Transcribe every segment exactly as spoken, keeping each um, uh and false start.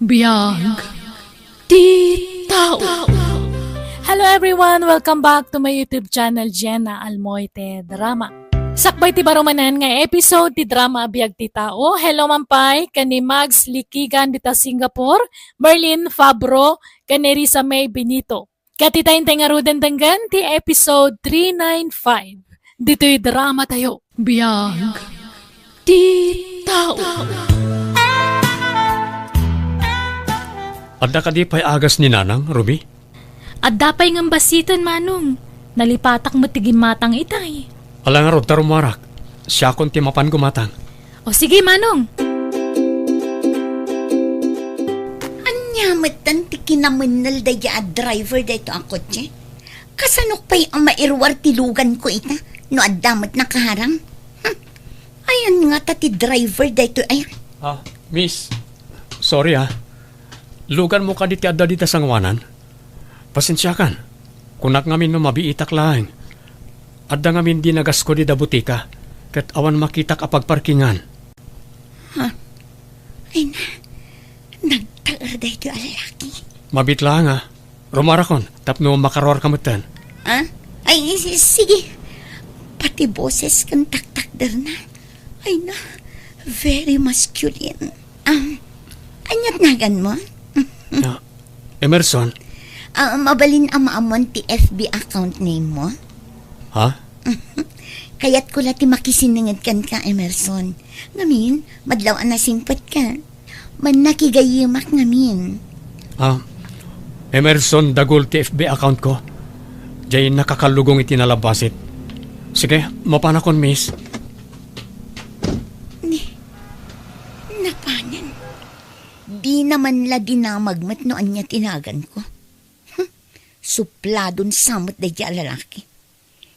Biag ti tao. Hello everyone! Welcome back to my YouTube channel, Jenna Almoite Drama. Sakbay ti baro manen nga episode ti drama a Biag ti Tao, hello man pay ken ni Mags Likigan dita Singapore, Merlin Fabro, ken ni Risa May Benito. Ket itay intay ngaruden denggen ti episode three nine five. Ditoy drama tayo. Biag ti tao. Adda kadi pay agas ni Nanang, Ruby? Adda pay ngem basiten, Manong. Nalipatak met ti gimmatang itay. Ala ngarud ta rumuarak. Siakon ti mapan gumatang. O sige, Manong. Ania metten ti kinamennel daydi a driver dayto a kotse? Kasanok pay a mairuar ti luganko ita no adda met nakaharang? Hmm. Ayan ngata ti driver daytoy, ay. Ah, miss. Sorry, ah. Luganmo kadi ti adda dita sangoanan? Pasensiakan. Kunak ngamin no mabiitak laeng. Adda ngamin di nagasko dida butika, ket awan makitak a pagparkingan. Ha? Ay na, nagtaer daytoy a lalaki. Mabiit laeng, ah. Rumarakon, tapno makaruarka metten. Ah? Ay, si-, sige. Pati boses ken taktakderna. Ay na, very masculine. Um, ania ti naganmo? Ah, Emerson. Ah, mabalin a maammuan ti F B account name mo? Ha? Kayatko la ti makisinenged kenka, Emerson. Ngamin, madlaw a nasingpetka. Mannakigayyemak ngamin. Ah, Emerson Dagul ti F B account ko. Diay nakakallugong iti nalabbasit. Sige, mapanakon, miss. Ni, napanen. Dina man la dinamag met no ania ti naganko. Hmm, supladon sa met daydi a lalaki.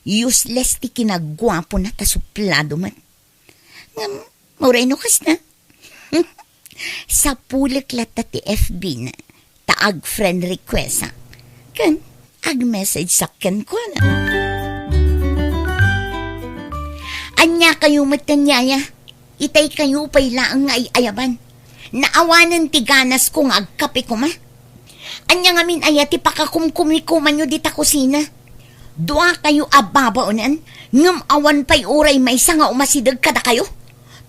Useless ti kinaguapona ta suplado met. Ngem, uray no kasta, sapulek latta ti F B na, ta ag-friend request-ak. Ken, ag-message-ak kenkuana. Ania kayo met ken yaya? Itay kayo pay laeng nga ay-ayaban. Naawanen ti ganasko nga agkape koma. Ania ngamin aya ti pakakumkumikumanyo dita kusina? Dua kayo a babaonen, ngem awan pay uray maysa nga umasideg kadakayo?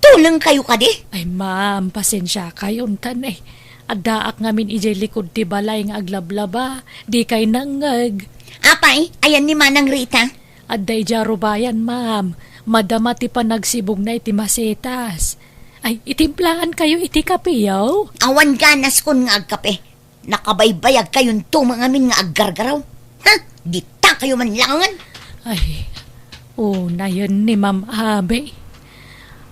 Tuleng kayo kadi? Ay, ma'am, pasensia kayo, untan, eh. Addaak ngamin idiay likud ti balay nga aglablaba, di kay nangngeg. Apay, ayan ni Manang Rita? Adda idiay rubayan, ma'am. Madama ti panagsibugna iti masetas. Ay, itimplaankayo iti kape, yaw? Awan ganaskon nga agkape. Nakabaybayagkayonto met ngamin nga aggargaraw. Ha? Ditakayo man laengen. Ay, unayen ni Ma'am Abe.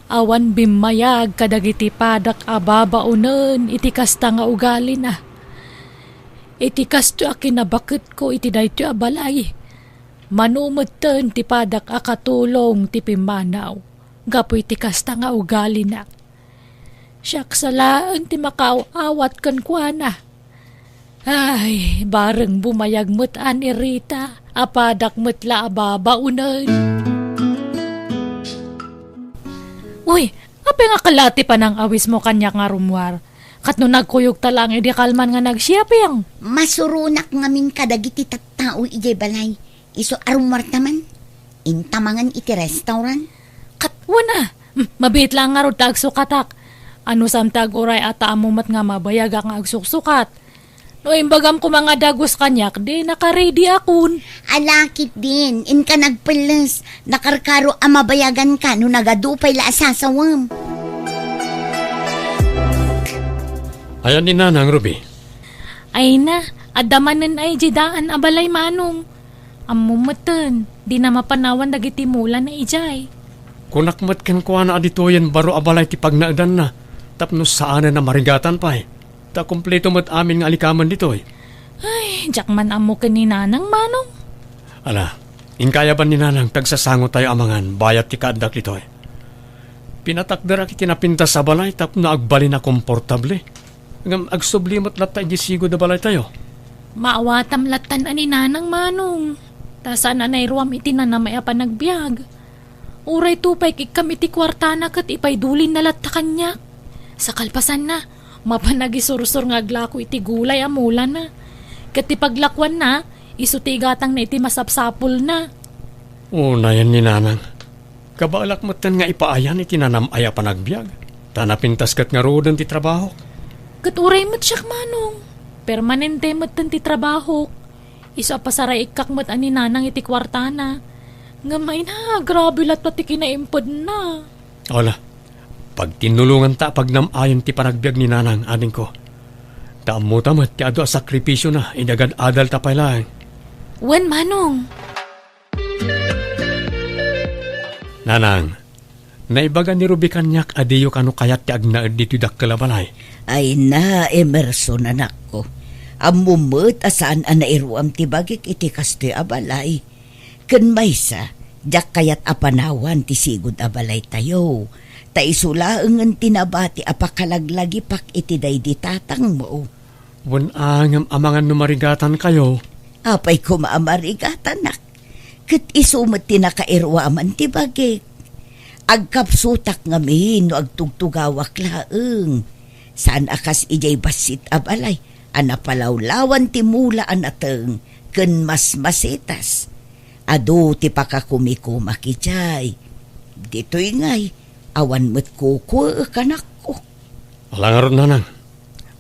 Awan bimmayag kadagiti padak a babaonen iti kasta nga ugalina. Iti kastoy a kinabaketko iti daytoy a balay, mano metten ti padak a katulong ti pimmanaw gapu iti kasta nga ugalinak. Siak sa laeng ti makaaw-awat kenkuana. Ay, bareng bumayag met a ni Rita, a padak met la a babaonen. Uy, apay nga kala ti panang-awismo kaniak nga rumuar? Ket no nagkuyogta laeng idi kalman nga nagsiaping? Masuronak ngamin kadagiti tattao idiay balay. Isu a rumuarta man, inta mangan iti restaurant. Ket wen a, hmm, mabiit laeng ngarud ta agsukatak. Anusam ti aguray a ta ammo met nga mabayagak nga agsuksukat. No imbagam koma nga dagus kaniak, di naka-ready akon. Ala ketdin, inka nagpelles, nakarkaro a mabayaganka no nagadu pay la a sasawem. Ayan ni Nanang, Ruby. Ay na, adda manen ay di daan a balay, Manong. Ammo metten, dina mapanawan dagiti mulana idiay. Kunak met kenkuana a ditoyen baro a balay ti pagnaedanna, tapno saanen a marigatan pay, ta kompleto met amin nga alikamen ditoy. Ay, diak man ammo ken ni Nanang, Manong. Ala, inkayaban ni Nanang, tagsasangotayo a mangan bayat ti kaaddak ditoy. Pinatakderak iti napintas a balay tapno agbalin a komportable. Ngem agsubli met latta idiay sigud a balaytayo. Maawatam lattan a ni Nanang, Manong. Ta saan a nairuam iti nanamay a panagbiag. Uray tupay ikkam iti kuartana ket ipaidulinna latta kaniak. Sa kalpasanna, Mapan agisursor nga aglako iti gulay a mulana. Ket ti paglakuanna, isu ti igatangna iti masapsapulna. Unayen ni Nanang. Kabaelak metten nga ipaayan iti nanam-ay a panagbiag. Ta napintas ket ngaruden ti trabahok. Ket uray met siak, Manong. Permanente metten ti trabahok. Isu a pasarayikkak met a ni Nanang iti kuartana. Ngem ay na, grabe latta ti kinaimpedna. Ala, pagtinnulonganta a pagnam-ayen ti panagbiag ni Nanang, adingko. Ta ammota met ti adu a sakripisiona idi agad-adalta pay laeng. Wen, Manong. Nanang, naibaga ni Ruby kaniak a diyo kano kayat ti agnaed ditoy dakkel a balay. Ay na, Emerson, anakko. Ammom met a saan a nairuam ti bagik iti kastoy a balay. Ken maysa, diak kayat a panawan ti sigud a balaytayo. Ta isu laengen ti nabati a pakalaglagipak iti daydi tatangmo. Wen a, ngem amangan no marigatankayo. Apay koma a marigatanak? Ket isu met ti nakairuaman ti bagik. Agkapsutak ngamin no agtugtugawak laeng. Saan a kas idiay bassit a balay a napalawlawan ti mula a nateng ken masmasetas. Adu ti pakakumikumak idiay. Ditoy ngay, awan met kukuek, anakko. Ala ngarud, Nanang.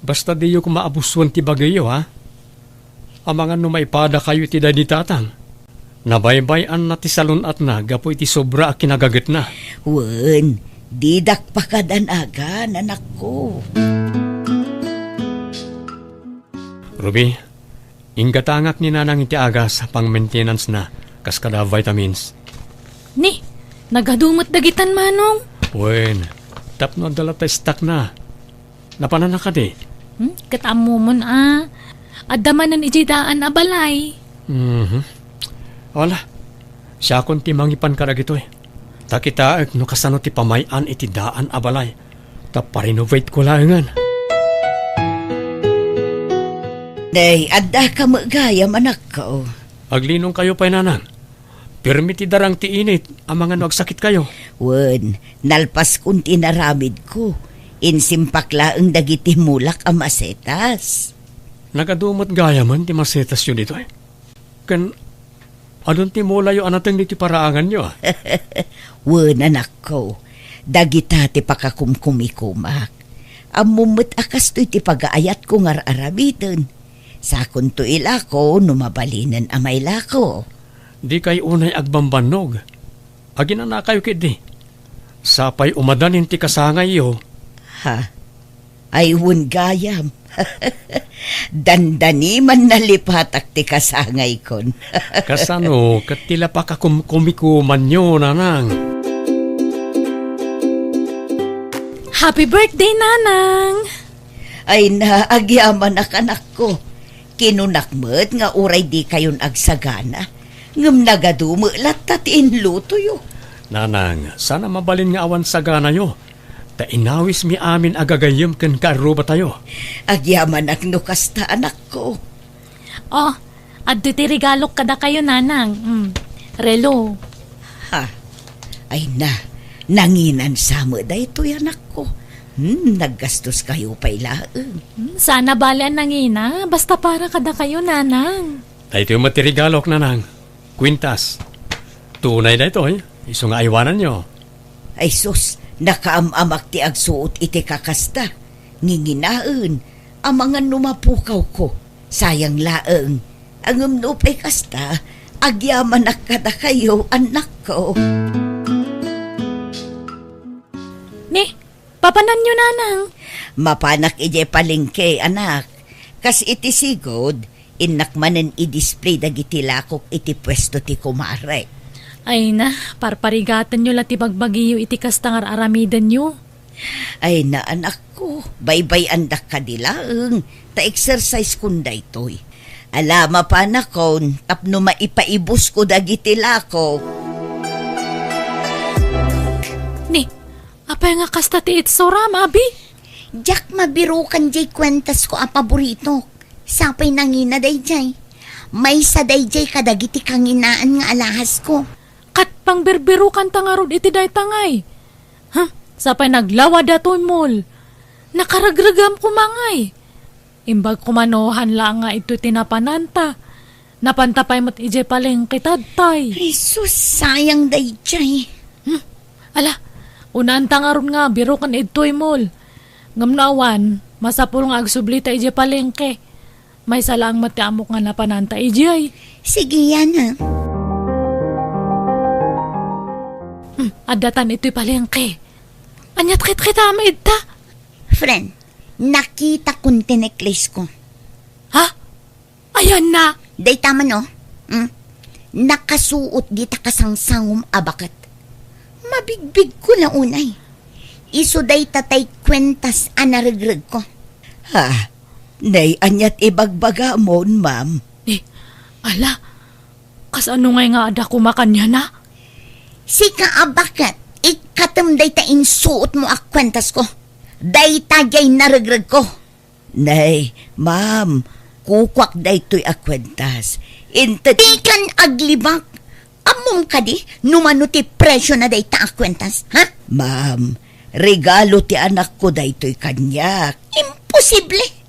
Basta diyo koma abusoen ti bagiyo, ha? Amangan no maipadakayo iti daydi tatang. Nabaybay-anna ti salun-atna gapu iti sobra a kinagagetna. Wen, didak pakadanagan, anakko. Ruby, inggatangak ni Nanang iti agas a pang-maintenance-na kas kada vitamins. Ni, nagadu met dagitan, Manong. Wen, tapno adda latta stock-na. Napananna kadi? Hmm? Ket ammomon a, adda manen idiay daan a balay. Mhm. Wala, siakon ti mangipan kadagitoy. Ta kitaek no kasano ti pamay-an iti daan a balay. Ta pa-renovate-ko laengen. Nay, addaka met gayam, anakko. Aglinongkayo pay, Nanang. Pirmi ti darang ti init, amangan no agsakitkayo. Wen, nalpaskon ti inaramidko. Insimpak laeng dagiti mulak a masetas. Nagadu met gayamen ti masetasyo ditoy. Ken adun ti mulayo a nateng ditoy paraanganyo, a? Wen, anakko, dagita ti pakakumkumikumak. Ammom met a kastoy ti pagaayatko nga ar-aramiden. Sakonto ilako no mabalinen a mailako. Dikay unay agbambannog. Aginanakayo ketdi. Sapay umadanin ti kasangayyo. Ha? Ay, wen gayam. Dandani man nalipatak ti kasangaykon. Kasano ket ti lapakakumkumikumanyo, Nanang? Happy birthday, Nanang! Ay na, agyamanak, anakko. Kinunak met nga uray dikayon agsagana, ngem nagadu met latta ti inlutoyo. Nanang, saan a mabalin nga awan saganayo, ta inawismi amin a gagayyem ken kaarrubatayo. Agyamanak no kasta, anakko. Oh, adtoy ti regalok kadakayo, Nanang. Mm, relo. Ha? Ay na, nanginan sa met daytoy, anakko. Hmm, naggastoskayo pay laeng. Hmm, saan a bale a nangina, basta para kadakayo, Nanang. Daytoy met ti regalok, Nanang. Kwintas. Tunay daytoy, isu nga aywananyo. Ay sus, nakaam-amak ti agsuot iti kakasta. Nginginaen, amangan no mapukawko. Sayang laeng. Ngem nupay kasta, agyamanak kadakayo, annakko. Ni, papananyo, Nanang? Mapanak idiay palengke, anak. Kas iti sigud, innak manen i-display dagiti lakok iti puesto ti kumarek. Ay na, parparigatanyo la ti bagbagiyo iti kasta nga ar-aramidenyo. Ay na, anakko, baybay-andak kadi laeng, ta exercise-kon daytoy. Ala, mapanakon tapno maipaibusko dagiti lakok. Ni, apay nga kasta ti itsuram, abi? Diak mabirukan diay kuentasko a paboritok. Sapay nangina daydiay. Maysa daydiay kadagiti kanginaan nga alahasko. Ket pangbirbirukanta ngarud iti dayta ngay. Huh, sapay naglawa datoy mall. Nakaregragam koma ngay. Imbag koma no han laeng nga idtoy ti napananta. Napanta pay met idiay palengke tay. Jesus, sayang daydiay. Hmm. Ala, kunaanta ngarud nga biroken idtoy mall. Ngem no awan, masapul nga agsublita idiay palengke. Maysa laeng met ti ammok nga napananta idiay. Sige, Yana. Hmm, addatan itoy palengke. Aniat kitkita met ita? Friend, nakitakon ti necklace ko. Ha? Ayanna? Dayta man, oh. Hmm? Nakasuot dita kasangsangom a baket. Mabigbig ko la unay. Isu dayta tay kuentas a naregreg ko. Ha? Nay, aniat ibagbagamon, ma'am? Eh, ala, kasano ngay nga adda koma kaniana? Sika a baket, ikkatem dayta insuot mo a kuentas ko. Dayta diay naregreg ko. Nay, ma'am, kukuak daytoy a kuentas. Inted- Dikan aglibak. Ammom kadi no mano ti presio na dayta a kuentas, ha? Ma'am, regalo ti anakko daytoy kaniak. Imposible!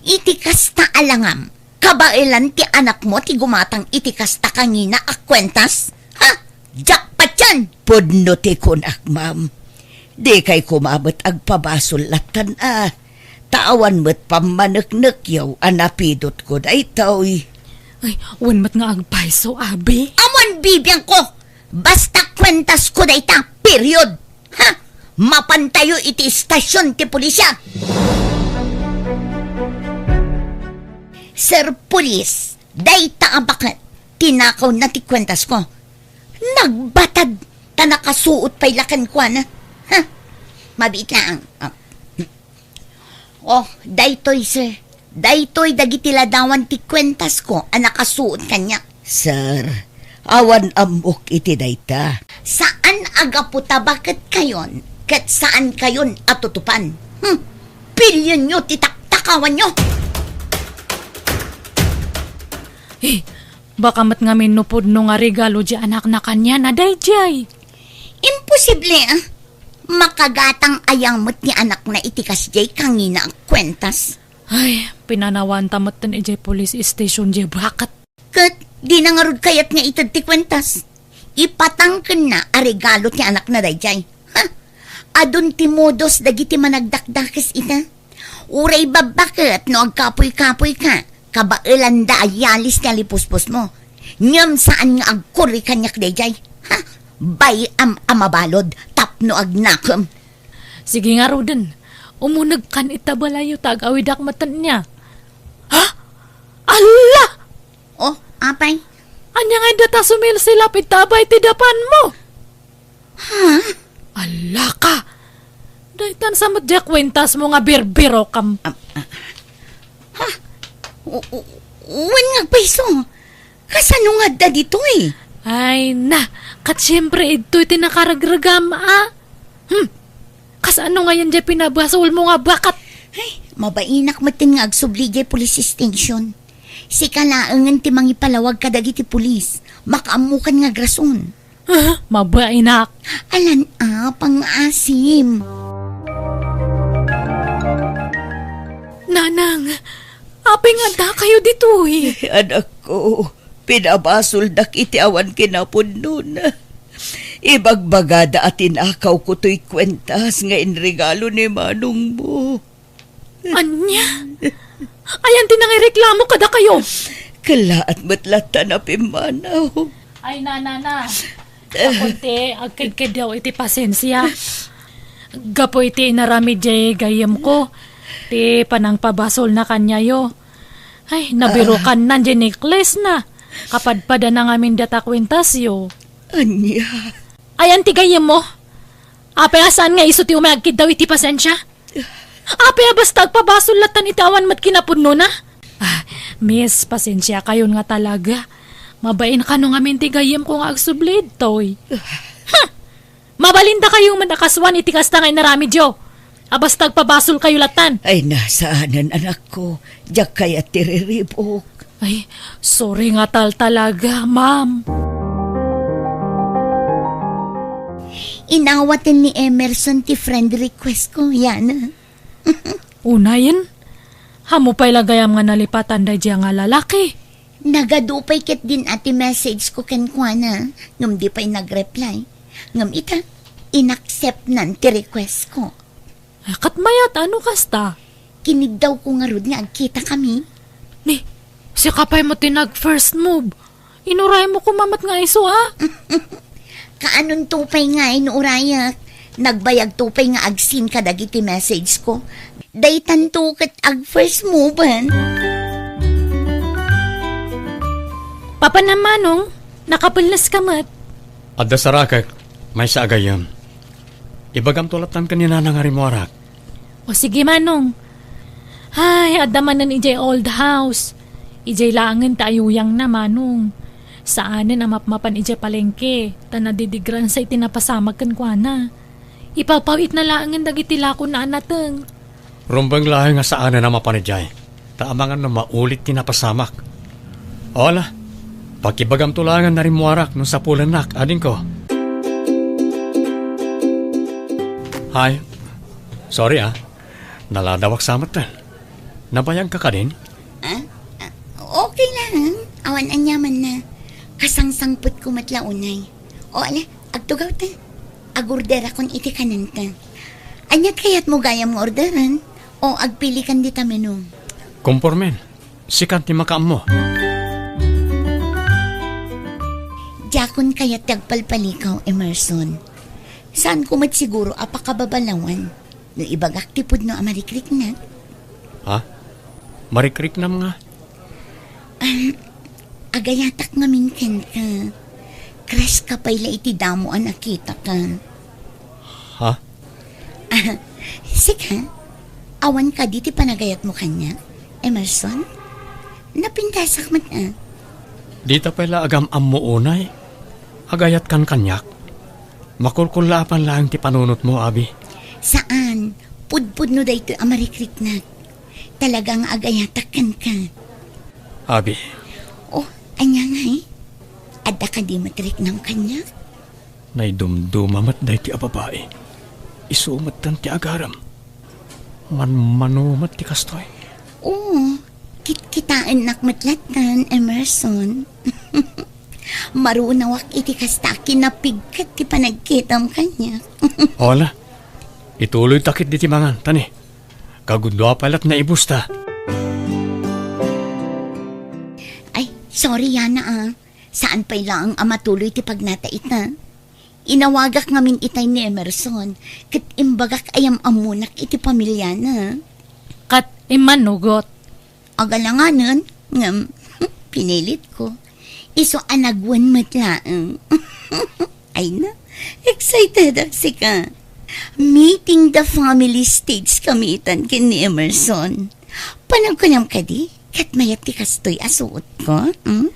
Iti kasta a langam, kabaelan ti anakmo ti gumatang iti kasta kangina a kuentas? Ha? Diak patien! Pudno ti kunak, ma'am. Dikay koma met agpabasol lattan a. Ta awan met pammaneknekyaw a napidotko daytoy. Ay, wen met nga agpayso, abi. Awan bibiangko! Basta kuentasko dayta, period! Ha? Mapantayo iti istasion ti pulisya! Sir Police, dayta a baket, tinakawna ti kuentasko. Nagbatad, ta nakasuot pay la kenkuana. Ha? Mabiit laeng. Ah. Oh, daytoy, sir. Daytoy dagiti ladawan ti kuentasko a nakasuot kaniak. Sir, awan ammok iti dayta. Saan a gapu ta baketkayon ket saankayon a tutupan. Hmm. Pilionyo ti taktakawanyo. Eh, baka met ngamin no pudno nga regalo ti anakna kaniana daydiay. Imposible, ah. Makagatang aya met ti anakna iti kasdiay kangina a kuentas. Ay, pinanawanta metten idiay police station diay baket. Ket dina ngarud kayat nga ited ti kuentas. Ipatangkenna a regalo ti anakna daydiay. Ha? Adun ti modus dagiti managdakdakes ita. Uray babbaket no agkapuy-kapuyka, kabaelanda a yalis ti alipuspos mo. Ngem saan nga agkurri kaniak daydiay. Ha? Bay-am a mabalud tapno agnakem. Sige ngaruden, umunegkan ita balayyo ta agawidak metten inia. Ha? Alla! Oh, apay? Ania nga dayta sumilsilap ita abay ti dapanmo? Ha? Alla ka! Daytan sa met diay kuentasmo nga birbirokam. Am-, ah, ha? U-, u-, wen nga agpayso. Kasano nga adda ditoy? Ay, na, ket siempre, idtoy ti nakaregragam, a? Hmm. Kasano ngayen diay pinabasolmo nga baket? Ay, mabainak metten nga agsubli diay police station. Sika laengen ti mangipalawag kadagiti pulis. Makaammokan nga agrason. Ah, mabainak. Alan a, pangaasim. Nanang, apay nga addakayo ditoy? Anakko, pinabasoldak iti awan kinapudnona. Ibagbagada a tinakawko toy kuentas nga inregalo ni manongmo. Ania? Ayan ti nangireklamo kadakayo? Kellaat met latta a pimmanaw. Ay, nanana. Gapu iti agkedkedyo iti pasensia. Gapu iti inaramid diay gayyemko, ti panangpabasolna kaniayo. Ay, nabirokannan diay necklace na. Kapadpadana ngamin dayta kuentasyo. Ania? Ayan ti gayyemmo? Apay a saan nga isu ti umay agkiddaw iti pasensia? Apay a basta agpabasol lattan iti awan met kinapudnona? Ah, miss, pasensiakayon nga talaga. Mabain kano ngamin ti gayyemko nga agsubli ditoy. Huh! Mabalindakayo met a kasuan iti kasta nga inaramidyo. A basta agpabasolkayo lattan. Ay, na, saanen, anakko. Diak kayat ti riribuk. Ay, sorry nga tal talaga, ma'am. Inawaten ni Emerson ti friend request ko, Yana. Unayen, ammo pay la gayam nga nalipatan daydiay nga lalaki. Nagadu pay ketdin a ti message ko kenkuana, ngem di pay nagreply. Ngem ita, inacceptnan ti request ko. Ay, ket mayat a no kasta? Kiniddaw ko ngarud nga agkitakami. Ni, sika pay met ti nag-first move. Inuraymo koma met nga isu, a? Kaanonto pay nga inurayak? Nagbayagto pay nga ag-seen kadagiti message ko. Daytanto ket ag-first moven. Papanam, Manong, nakapelles ka met. Adda sarakek, maysa a gayyem. Ibagamto lattan ken ni Nanang a rimmuarak. O sige, Manong. Ay, adda manen idiay old house. Idiay laengen ta ayuyangna, Manong. Saanen a mapmapan idiay palengke, ta nadidigransa iti napasamak kenkuana. Ipawpawitna laengen dagiti lakonna a nateng. Rumbeng laeng nga saanen a mapan idiay, ta amangan no maulit ti napasamak. O ala, pakibagamto laeng a rimmuarak no sapulennak, adingko. Hay, sorry, a. Naladawak sa metten. Nabayagka kadin? Ah? Ah, okay lang. Awan aniamanna. Kasangsangpetko met la unay. O ala, agtugawta. Agorderakon iti kanenta. Aniat kayatmo gayam nga orderen? O agpilikan dita menu? Kompormen. Sikan ti makaammo. Diakon kayat ti agpalpalikaw, Emerson. Saanko met siguro a pakababalawan no ibagak ti pudno a marikriknak. Ha? Marikriknam nga? Ah, agayatak ngamin kenka. Crush ka pay la iti damo a nakitaka. Ha? Ah, sika, awan kadi ti panagayatmo kaniak, Emerson? Napintasak met, a. Dita pay la agam-ammo unay. Agayatkan kaniak. Makulkullaapan laeng ti panunotmo, Abi. Saan. Pudpudno daytoy a marikriknak. Talaga nga agayatak kenka. Abi. Oh, ania ngay? Adda kadi met riknam kaniak? Naidumduma met daytoy a babai. Isu metten ti agaram. Manmano met ti kastoy. Oo, kitkitaennak met lattan, Emerson. Marunawak iti kasta a kinapigket ti panagkitam kaniak. Hola, ituloyta ketdi ti mangan, tani. Kagudua pay lat naibusta. Ay, sorry, Yana, a. Saan pay laeng a matuloy ti pagnata ita. Inawagak ngamin itay ni Emerson, ket imbagak a yam-ammonak iti pamiliana. Ket immanugot. Agalanganen, ngem, pinilitko. Isu a nagwen met laeng. Ay na, excitedak sika. Meeting the family stage kami itan ken ni Emerson. Panagkunam kadi, ket mayat ti kastoy a suotko, hmm?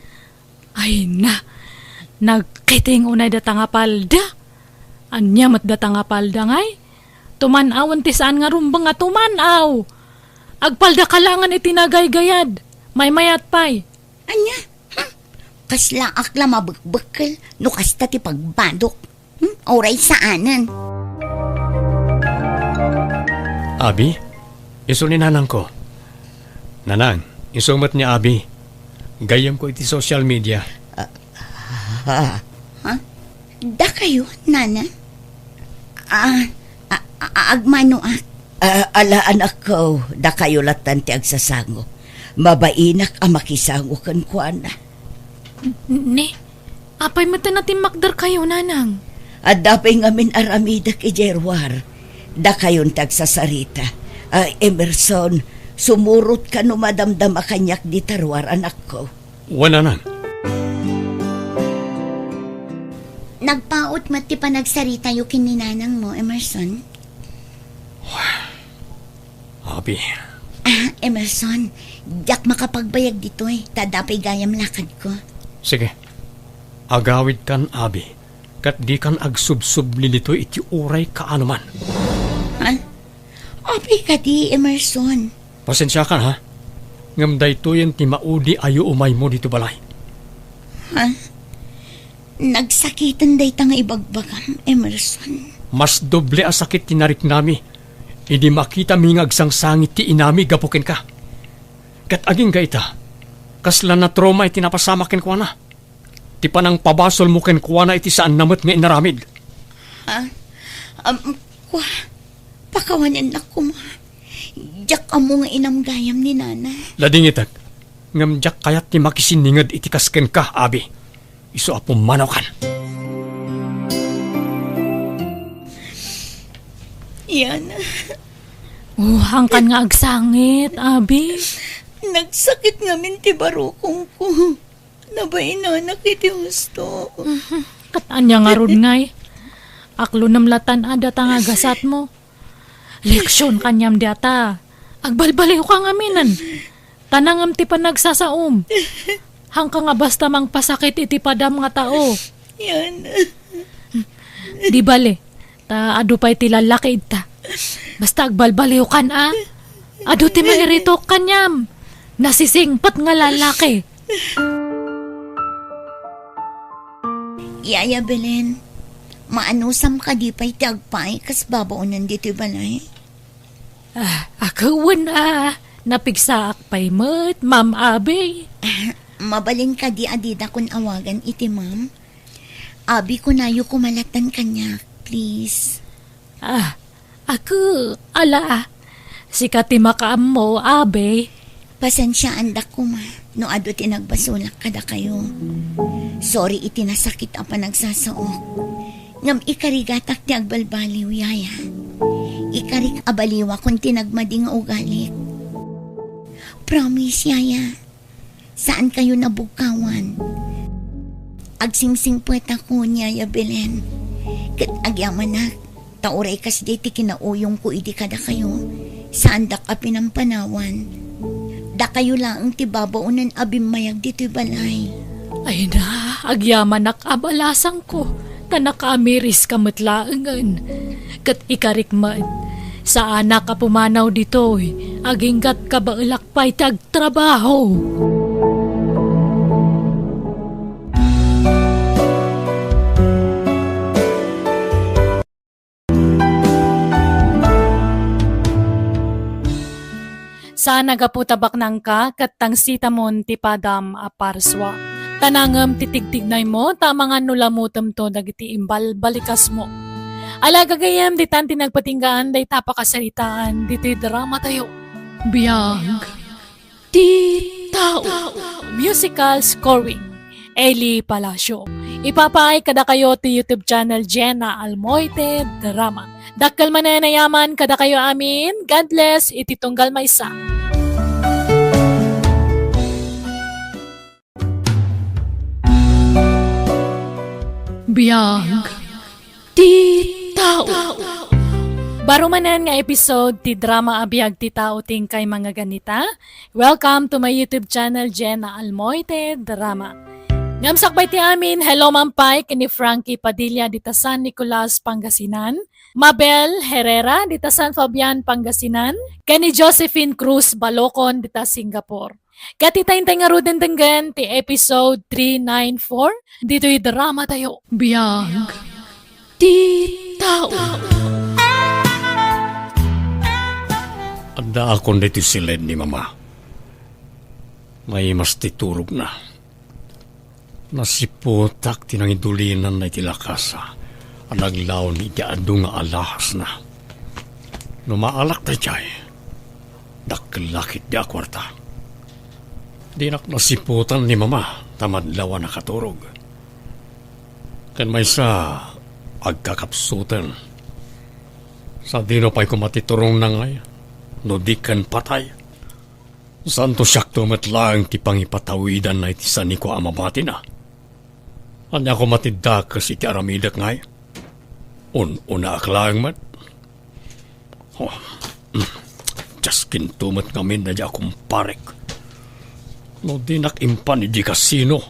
Ay na, nagkiting unay data nga palda. Ania met data nga palda ngay? Tuman-awen ti saan nga rumbeng a tuman-aw. Agpalda ka laengen iti nagaygayad. Maymayat pay. Ania? Hmm? Kaslaak la mabekbekkel no kasta ti pagbadok. Hmm? Uray saanen. Abi, isu ni nanangko. Nanang, isu met ni Abi. Gayyemko iti social media. Ah, ha? Ha? Dakayo, Nana? Ah, a-, a-, agmanoak. Ah, ala, anakko, dakayo lattan ti agsasango. Mabainak a makisango kenkuana. Ni, apay met ti natimmakderkayo, Nanang? Adda pay ngamin aramidek idiay ruar. Dakayon ti agsasarita. Ah, Emerson, sumurotka no madamdama kaniak dita ruar, anakko. Wen, Nanang. Nagpaut met ti panagsaritayo ken ni nanangmo, Emerson. Abi. Ah, Emerson, diak makapagbayag ditoy, ta adda pay gayam lakadko. Sige. Agawidkan, Abi, ket dikan agsubsubli ditoy iti uray kaanoman. Ha? Apay kadi, Emerson? Pasensiakan, ha? Ngem daytoyen ti maudi a yuumaymo ditoy balay. Ha? Nagsakiten dayta nga ibagbagam, Emerson. Mas doble a sakit ti nariknami. Idi makitami nga agsangsangit ti inami gapu kenka. Ket agingga ita, kasla natrauma iti napasamak kenkuana. Ti panangpabasolmo kenkuana iti saanna met nga inaramid. Ah, um, kua, pakawanennak koma. Diak ammo nga inam gayam ni Nana. Ladingitek, ngem diak kayat ti makisinninged iti kas kenka, Abi. Isu a pummanawkan. Yana. Oh, hangkan nga agsangit, Abi. Nagsakit ngamin ti barukongko. Nabainanak iti husto. Kat ania ngarud ngay? Aklonem latan a data nga gasatmo. Leksion kaniam diata. Agbalbaliwka ngaminen. Ta nangem ti panagsasaom. Hangka nga basta mangpasakit iti padam nga tao. Yana. Di bale, ta adu pay ti lallaki idta. Basta agbalbaliwkan a. Adu ti maniritok kaniam. Nasisingpet nga lallaki. Yaya Belen, maanusam kadi pay ti agpaay kas babaonen ditoy balay? Ah, a ket wen a, napigsaak pay met, Ma'am Abi. Mabalin kadi a didakon awagan iti ma'am? Abi, kunayo koma latta kaniak, please. Ah, a ket, ala, sika ti makaammo, Abi. Pasensiaandak koma no adu ti nagbasolak kadakayo. Sorry iti nasakit a panagsasaok. Ngem ikarigatak ti agbalbaliw, Yaya. Ikarik a baliwakon ti nagmadi nga ugalik. Promise, Yaya. Saankayo nabugkawan. Agsingsingpetakon, Yaya Belen. Ket agyamanak, ta uray kasdiay ti kinauyongko idi kadakayo, saandak a pinampanawan. Dakayo laeng ti babaonen a bimmayag ditoy balay. Ay na, agyamanak a balasangko, ta nakaamiriska met laengen. Ket ikarik met, saanak a pumanaw ditoy, agingga't kabaelak pay ti agtrabaho. Saan a gapu ta baknangka ket tangsitamon ti padam a parsua. Ta nangem ti tigtignaymo ta amangan no lamutemto dagiti imbalbalikasmo. Ala gagayyem, ditan ti nagpatinggaan dayta a pakasaritaan ditoy dramatayo. Biag ti tao. Musical scoring, Eli Palacio. Ipapaay kadakayo ti YouTube channel Jenna Almoite Drama. Dakkel manen a yaman kadakayo amin. God bless iti tunggal maysa. Biag ti tao. Baro manen nga episode ti drama a Biag ti Tao ti inkay mangaganita. Welcome to my YouTube channel, Jenna Almoite Drama. Ngem sakbay ti amin, hello man pay ken ni Frankie Padilla dita San Nicolas, Pangasinan, Mabel Herrera dita San Fabian, Pangasinan, ken ni Josephine Cruz Balocon dita Singapore. Ket ita intay ngaruden denggen ti episode three nine four ditoy dramatayo. Biag ti tao. Addaakon ditoy siled ni Mama. Naimas ti turogna. Nasiputak ti nangidulinanna iti lakasa a naglaon iti adu nga alahasna. No maalak daydiay, dakkel la ketdi a kuarta. Dinak nasiputan ni Mama ta madlaw a nakaturog. Ken maysa, agkakapsuten. Sadino pay koma ti turongna ngay, no di ken patay? Santo siakto met laeng ti pangipatawidanna iti sanikua a mabatina. Ania koma ti dakes iti aramidek ngay? Un-unaak laeng met. Oh, mm, diaskinto met ngamin daydiay a kumparek. No dinak impan idiay kasino,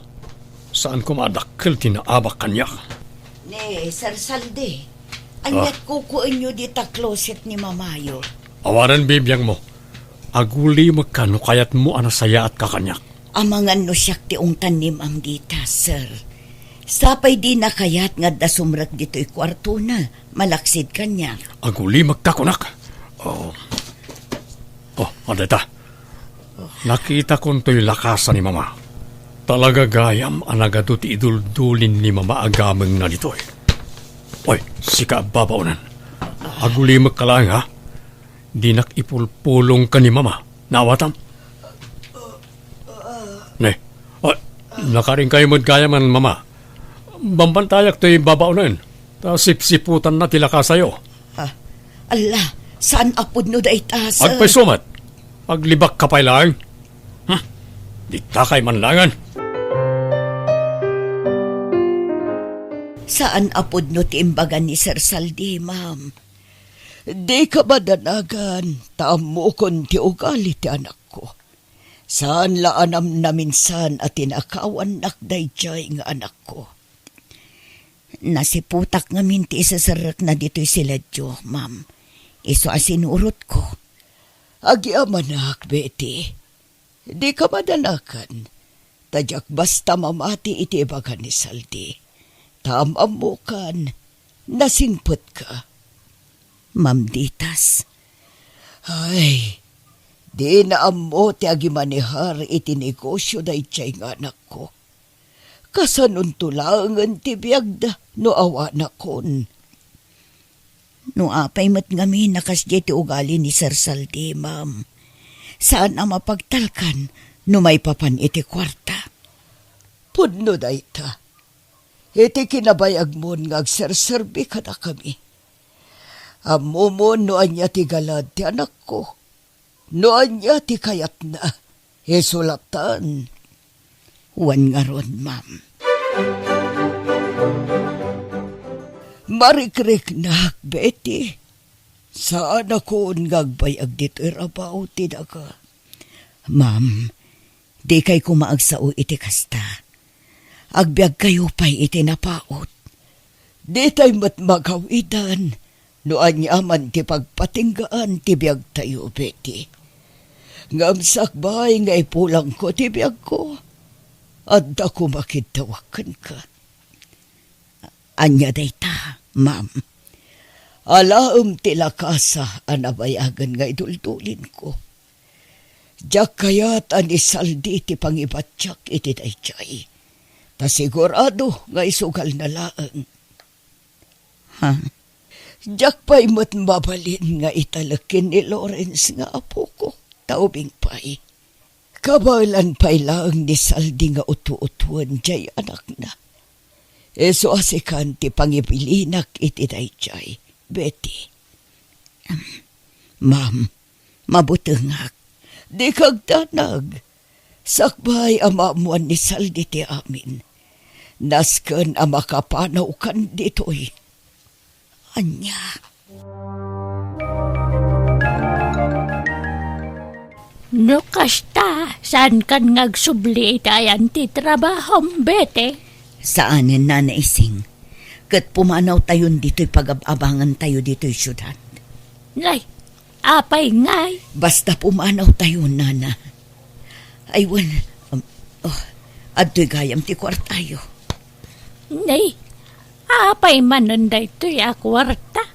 saan koma a dakkel ti naabak kaniak. Ni Sir Saldi, aniat kukuenyo dita closet ni mamayo? Awanen bibiangmo. Agulimekka no kayatmo a nasayaatka kaniak. Amangan no siak ti ungtan ni Ma'am dita, sir. Sapay dina kayat nga adda sumrek ditoy kuartona, malaksid kaniak. Agulimekka kunak. O, Adda ita. Nakitakon toy lakasan ni Mama. Talaga gayam a nagadu ti iduldulin ni Mama a gamengna ditoy. Oy, sika a babaonen. Agulimekka laeng, ha? Dinak ipulpulong ken ni Mama. Naawatam? Ne. Ah, nakarinkayo met gayamen, Mama. Bambantayak toy babaonen. Ta sipsiputanna ti lakasayo. Ah, alla, saan a pudno dayta, sir. Agpayso met. Aglibakka pay laeng. Hmm? Diktakay man laengen. Saan a pudno ti imbaga ni Sir Saldi, ma'am. Dika madanagan, ta ammokon ti ugali ti anakko. Saan la a namnaminsan a tinakawannak daydiay nga anakko. Nasiputak ngamin ti iseserrekna ditoy siledyo, ma'am. Isu a sinurotko. Agyamanak, Betty. Dika madanagan, ta diak basta mamati iti ibaga ni Saldi. Ta am-ammokan, nasingpetka. Ma'am Ditas. Ay, dina ammo ti agimanehar iti negosio daydiay nga anakko. Kasanonto laengen ti biagda no awanakon? No apay met ngamin a kasdiay ti ugali ni Sir Saldi, ma'am, saan a mapagtalkan no maipapan iti kuarta. Pudno dayta. Iti kinabayagmon nga agserserbi kadakami. Ammomon no ania ti galad ti anakko. No ania ti kayatna, isu latta. Wen ngarud, ma'am. Marikriknak, Betty. Saanakon nga agbayag ditoy rabaw ti daga. Ma'am, dikay koma agsao iti kasta. Agbiagkayo pay iti napaut. Ditay met magawidan no aniaman ti pagpatinggaan ti biagtayo, Betty. Ngem sakbay nga ipulangko ti biagko, adda koma kiddawak kenka. Ania dayta, ma'am? Alaem ti lakasa a nabayagen nga iduldulinko. Diak kayat a ni Saldi ti pangibatiak iti daydiay. Ta sigurado nga isugalna laeng. Ha? Diak pay met mabalin nga italek ken ni Lawrence nga apoko, ta ubing pay. Kabaelan pay laeng ni Saldi nga utuotuan diay anakna. Isu a sikan ti pangibilinak iti daydiay, Betty. Ma'am, mabutengak. Dika agdanag. Sakbay a maammoan ni Saldi ti amin, nasken a makapanawkan ditoy. Ania? No kasta, saankan nga agsubli iti ayan ti trabahom, Betty? Saanen, Nana Ising. Ket pumanawtayon ditoy pagab-abangantayo ditoy siudad. Nay, apay ngay? Basta pumanawtayo, Nana. Ay, wen, um, oh, adtoy gayam ti kuartayo. Nay, apay manen daytoy a kuarta?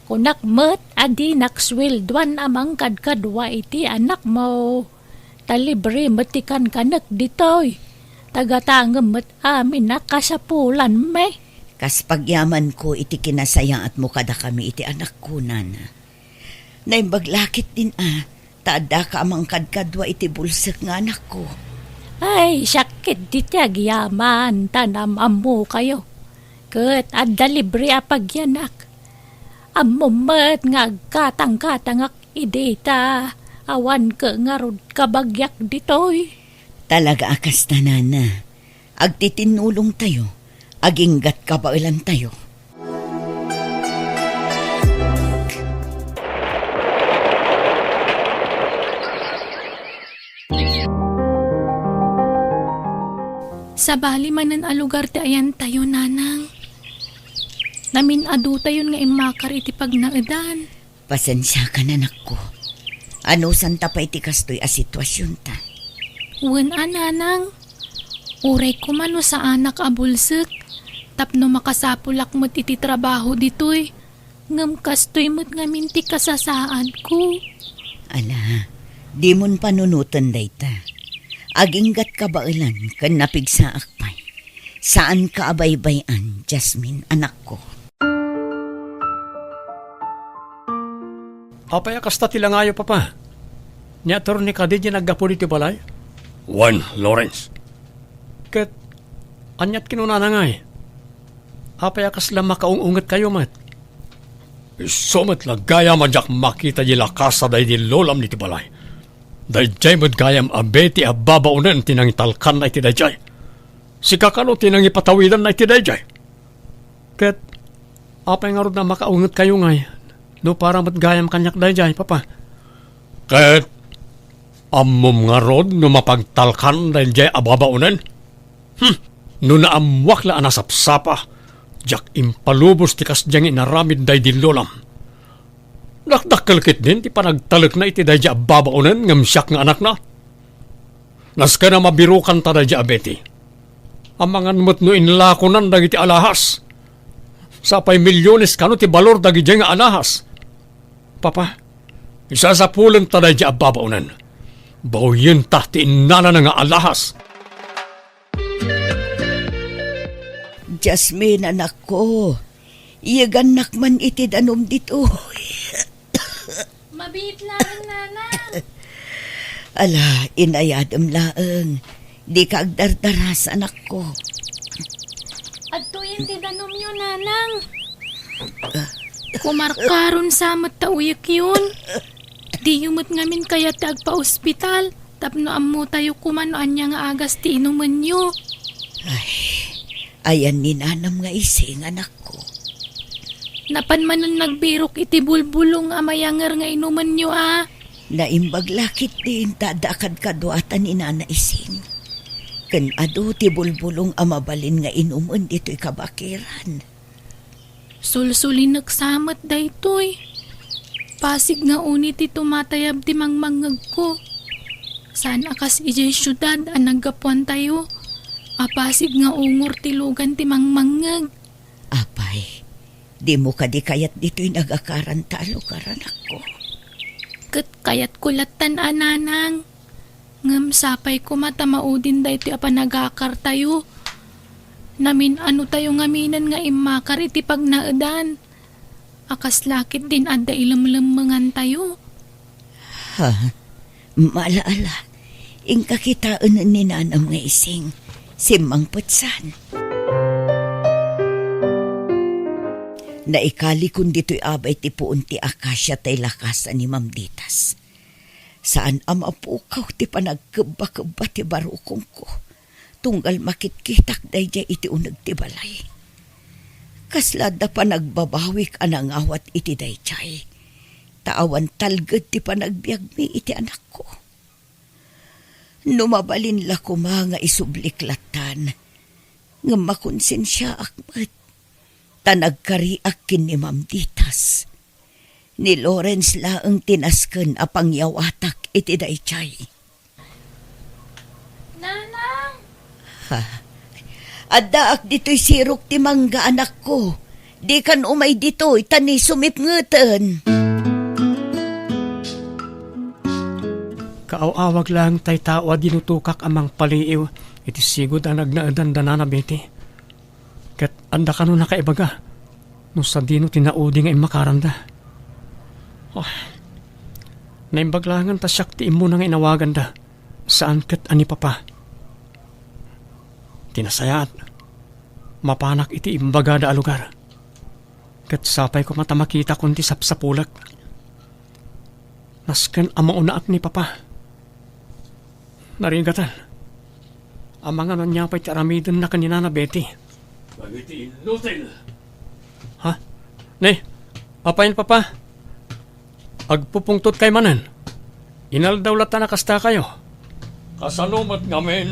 Kunak met a dinak sueldoan a mangkadkadua iti anakmo. Ta libre met ti kankanek ditoy. Tagatangem met amin a kasapulanmi. Kas pagyamanko iti kinasayaatmo kadakami iti anakko, Nana. Naimbag la ketdin a, ta addaka a mangkadkadua iti bulsek nga anakko. Ay, siak ketdi ti agyaman, ta naam-ammokayo. Ket adda libre a pagyanak. Ammom met nga agkatangkatangak idi ta awan ket ngarud kabagiak ditoy. Talaga a kasta, Nana. Agtitinnulongtayo, aginggat kabaelantayo. Sabali manen a lugar ti ayantayo, Nanang. Namin-adutayon nga immakar iti pagnaedan. Pasensiakan, anakko. Anusanta pay ti kastoy a situasionta. Wen a, Nanang. Uray koma no saanak a bulsek, tapno makasapulak met iti trabaho ditoy. Ngem kastoy met ngamin ti kasasaadko. Ala, Dimon panunoten dayta. Aginggatka baelan ken napigsaak pay. Saanka a baybay-an, Jasmine, anakko. Apay a kasta ti langayo, Papa? Ni Attorney kadi diay naggapu ditoy balay? Wen, Lawrence. Ket aniat kinunana ngay? Apay a kasla makaung-ungetkayo met? Isu met la gayam a diak makita diay lakas a daydi lolam ditoy balay. Daydiay met gayam a Betty a babaonen ti nangitalkanna iti daydiay. Sika kano ti nangipatawidanna iti daydiay. Ket apay ngarud a makaungetkayo ngay no para met gayam kaniak daydiay, Papa? Ket ammom ngarud no mapagtalkan daydiay a babaonen? Hmm, no naammoak la a nasapsapa, diak impalubos ti kasdiay nga inaramid daydi lolam. Dakdakkel ketdin ti panagtalekna iti daydiay a babaonen ngem siak nga anakna. Nasken a mabirokanta daydiay a Betty. Amangan met no inlakonan dagiti alahas. Sapay milyones kano ti balor dagidiay nga alahas. Papa, isasapulenta daydiay a babaonen. Bawyenta ti innalana nga alahas. Jasmine, anakko, iyegannak man iti danum ditoy. Mabiit laeng, Nanang. Ala, inayadem laeng. Dika agdardaras, anakko. Adtoyen ti danumyo, Nanang. Kumarkaron sa met ta uyekyon. Diyo met ngamin kayat ti agpaospital tapno ammotayo koma no ania nga agas ti inumenyo. Ay, ayan ni Nanam nga Ising, anakko. Napan manen nagbirok iti bulbulong a mayanger nga inumenyo a. Naimbag la ketdin ta adda kadkaduatan ni Nana Ising. Ken adu ti bulbulong a mabalin nga inumen ditoy kabakiran. Sulsulinek sa met daytoy. Pasig nga uni ti tumatayab ti mangmangngegko. Saan a kas idiay siudad a naggapuantayo, a pasig nga ungor ti lugan ti mangmangngeg. Apay, dimo kadi kayat ditoy nagakaranta a lugar, anakko? Ket kayatko lattan a, Nanang. Ngem sapay koma ta maudin daytoy a panagakartayo. Namin-anotayo ngaminen nga immakar iti pagnaedan a kasla ketdin adda ilemlemmengantayo. Ha? Maala-ala, inka kitaen ni Nanam nga Ising. Simmangpet saan. Naikalikon ditoy abay ti puon ti akasia tay lakasan ni Ma'am Ditas. Saan a mapukaw ti panagkebbakebba ti barukongko, tunggal makitkitak daydiay iti uneg ti balay. Kasla adda panagbabawik a nangawat iti daydiay, ta awan talged ti panagbiagmi iti anakko. No mabalin la koma nga isublik lattan, ngem makonsensiaak met, ta nagkariak ken ni Ma'am Ditas. Ni Lawrence laeng ti nasken a pangyawatak iti daydiay. Nanang! Ha? Addaak ditoy sirok ti mangga, anakko. Dikan umay ditoy, ta ni sumipngeten. Kaaw-awag laeng tay tao a dinutokak a mangpaliiw iti sigud a nagnaedan da Nana Betty. Ket adda kano nakaibaga no sadino ti naudi nga immakaranda. Oh, naimbag laengen ta siak ti immuna nga inawaganda, saan ket a ni Papa. Ti nasayaat, mapanak iti imbagada a lugar. Ket sapay koma ta makitakon ti sapsapulek. Nasken a maunaak ni Papa. Narigatan. Amangan ania pay ti aramidenna ken ni Nana Betty. Dagiti inutil. Ha? Ne, apayen, Papa? Agpupungtotkay manen. Inaldaw latta a kastakayo. Kasano met ngamin,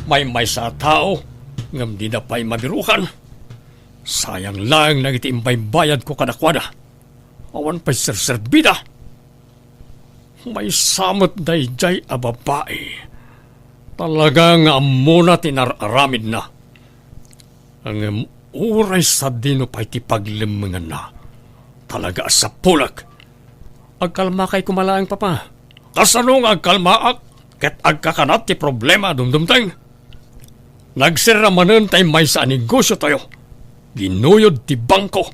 maymaysa a tao, ngem dida pay mabirukan. Sayang laeng dagiti imbaybayadko kadakuada. Awan pay serserbida. Maysa met daydiay a babai. Talaga nga ammona ti nar-aramidna. Ngem uray sadino pay ti paglemmenganna, talaga a sapulek. Agkalmakay koma laeng, Papa. Kasano nga agkalmaak ket agkakanat ti problema a dumdumteng? Nagserra manen tay maysa a negosiotayo. Ginuyod ti bangko.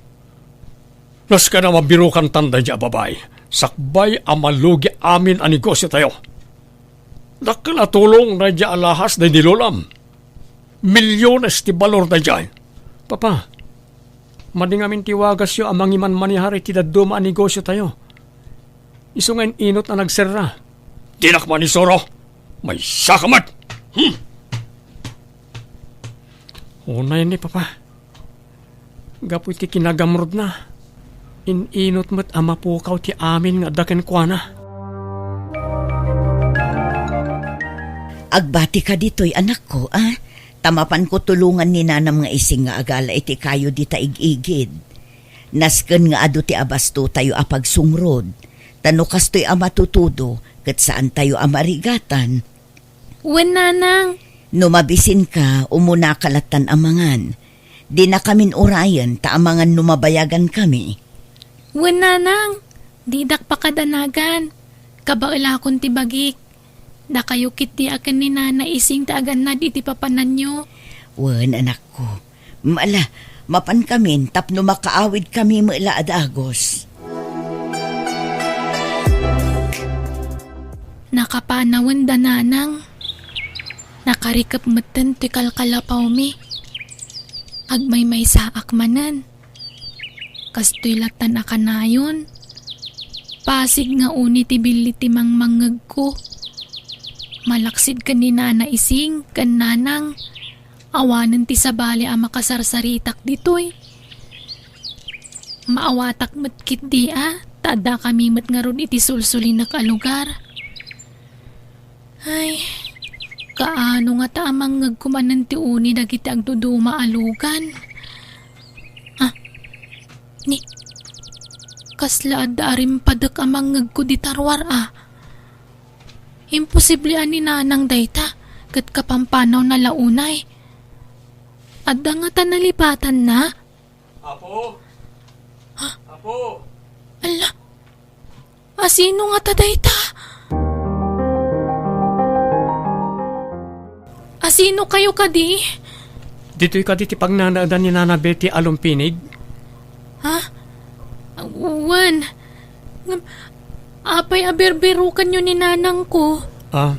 Nasken a mabirukantan daydiay a babai, sakbay a malugi amin a negosiotayo. Dakkel a tulong daydiay a lahas daydi lolam. Milyones ti balor daydiay. Papa, madi ngamin ti wagasyo a mangimanmanehar iti dadduma a negosiotayo. Isu nga in-inot a nagserra. Dinak manisuro. Maysaka met. Hmm. Unay ni, Papa. Gapu iti kinagamrudna, in-inot met a mapukaw ti amin nga adda kenkuana. Agbatika ditoy, anakko, a? Ta mapanko tulongan ni nanam nga Ising nga agala iti kayo dita ig-igid. Nasken nga adu ti abastotayo a pagsungrod, ta no kastoy a matutudo, ket saantayo a marigatan. Wen, nanang. No mabisinka, umunaka lattan a mangan. Dinakamin urayen ta amangan no mabayagankami. Wen, nanang. Didak pakadanagan. Kabaelakon ti bagik. Dakayo ketdi a ken ni Nana Ising ti agannad iti papananyo. Wen, anakko. Ala, mapankamin tapno makaawidkami met la a dagus. Nakapanawen da nanang. Nakarikep metten ti kalkalapawmi. Agmaymaysaak manen. Kastoy lattan a kanayon. Pasig nga uni ti billi ti mangmangngegko. Malaksid ken ni Nana Ising ken nanang. Awanen ti sabali a makasarsaritak ditoy. Maawatak met ketdi a, ta addakami met ngarud iti sulsulinek a lugar. Ay, kaano ngata a mangngegko manen ti uni dagiti agduduma a lugan? Ah, ni, kasla adda a rimpadek a mangngegko dita ruar a. Imposible a ni nanang dayta, ket kapampanawna la unay. Adda ngata nalipatanna? Apo? Ha? Apo? Ala, asino ngata dayta? Asino kayo kadi? Ditoy kadi ti pagnanaedan ni Nana Betty a lumpinig? Ha? Wen. Ngem, apay a birbirukanyo ni nanangko? Ah.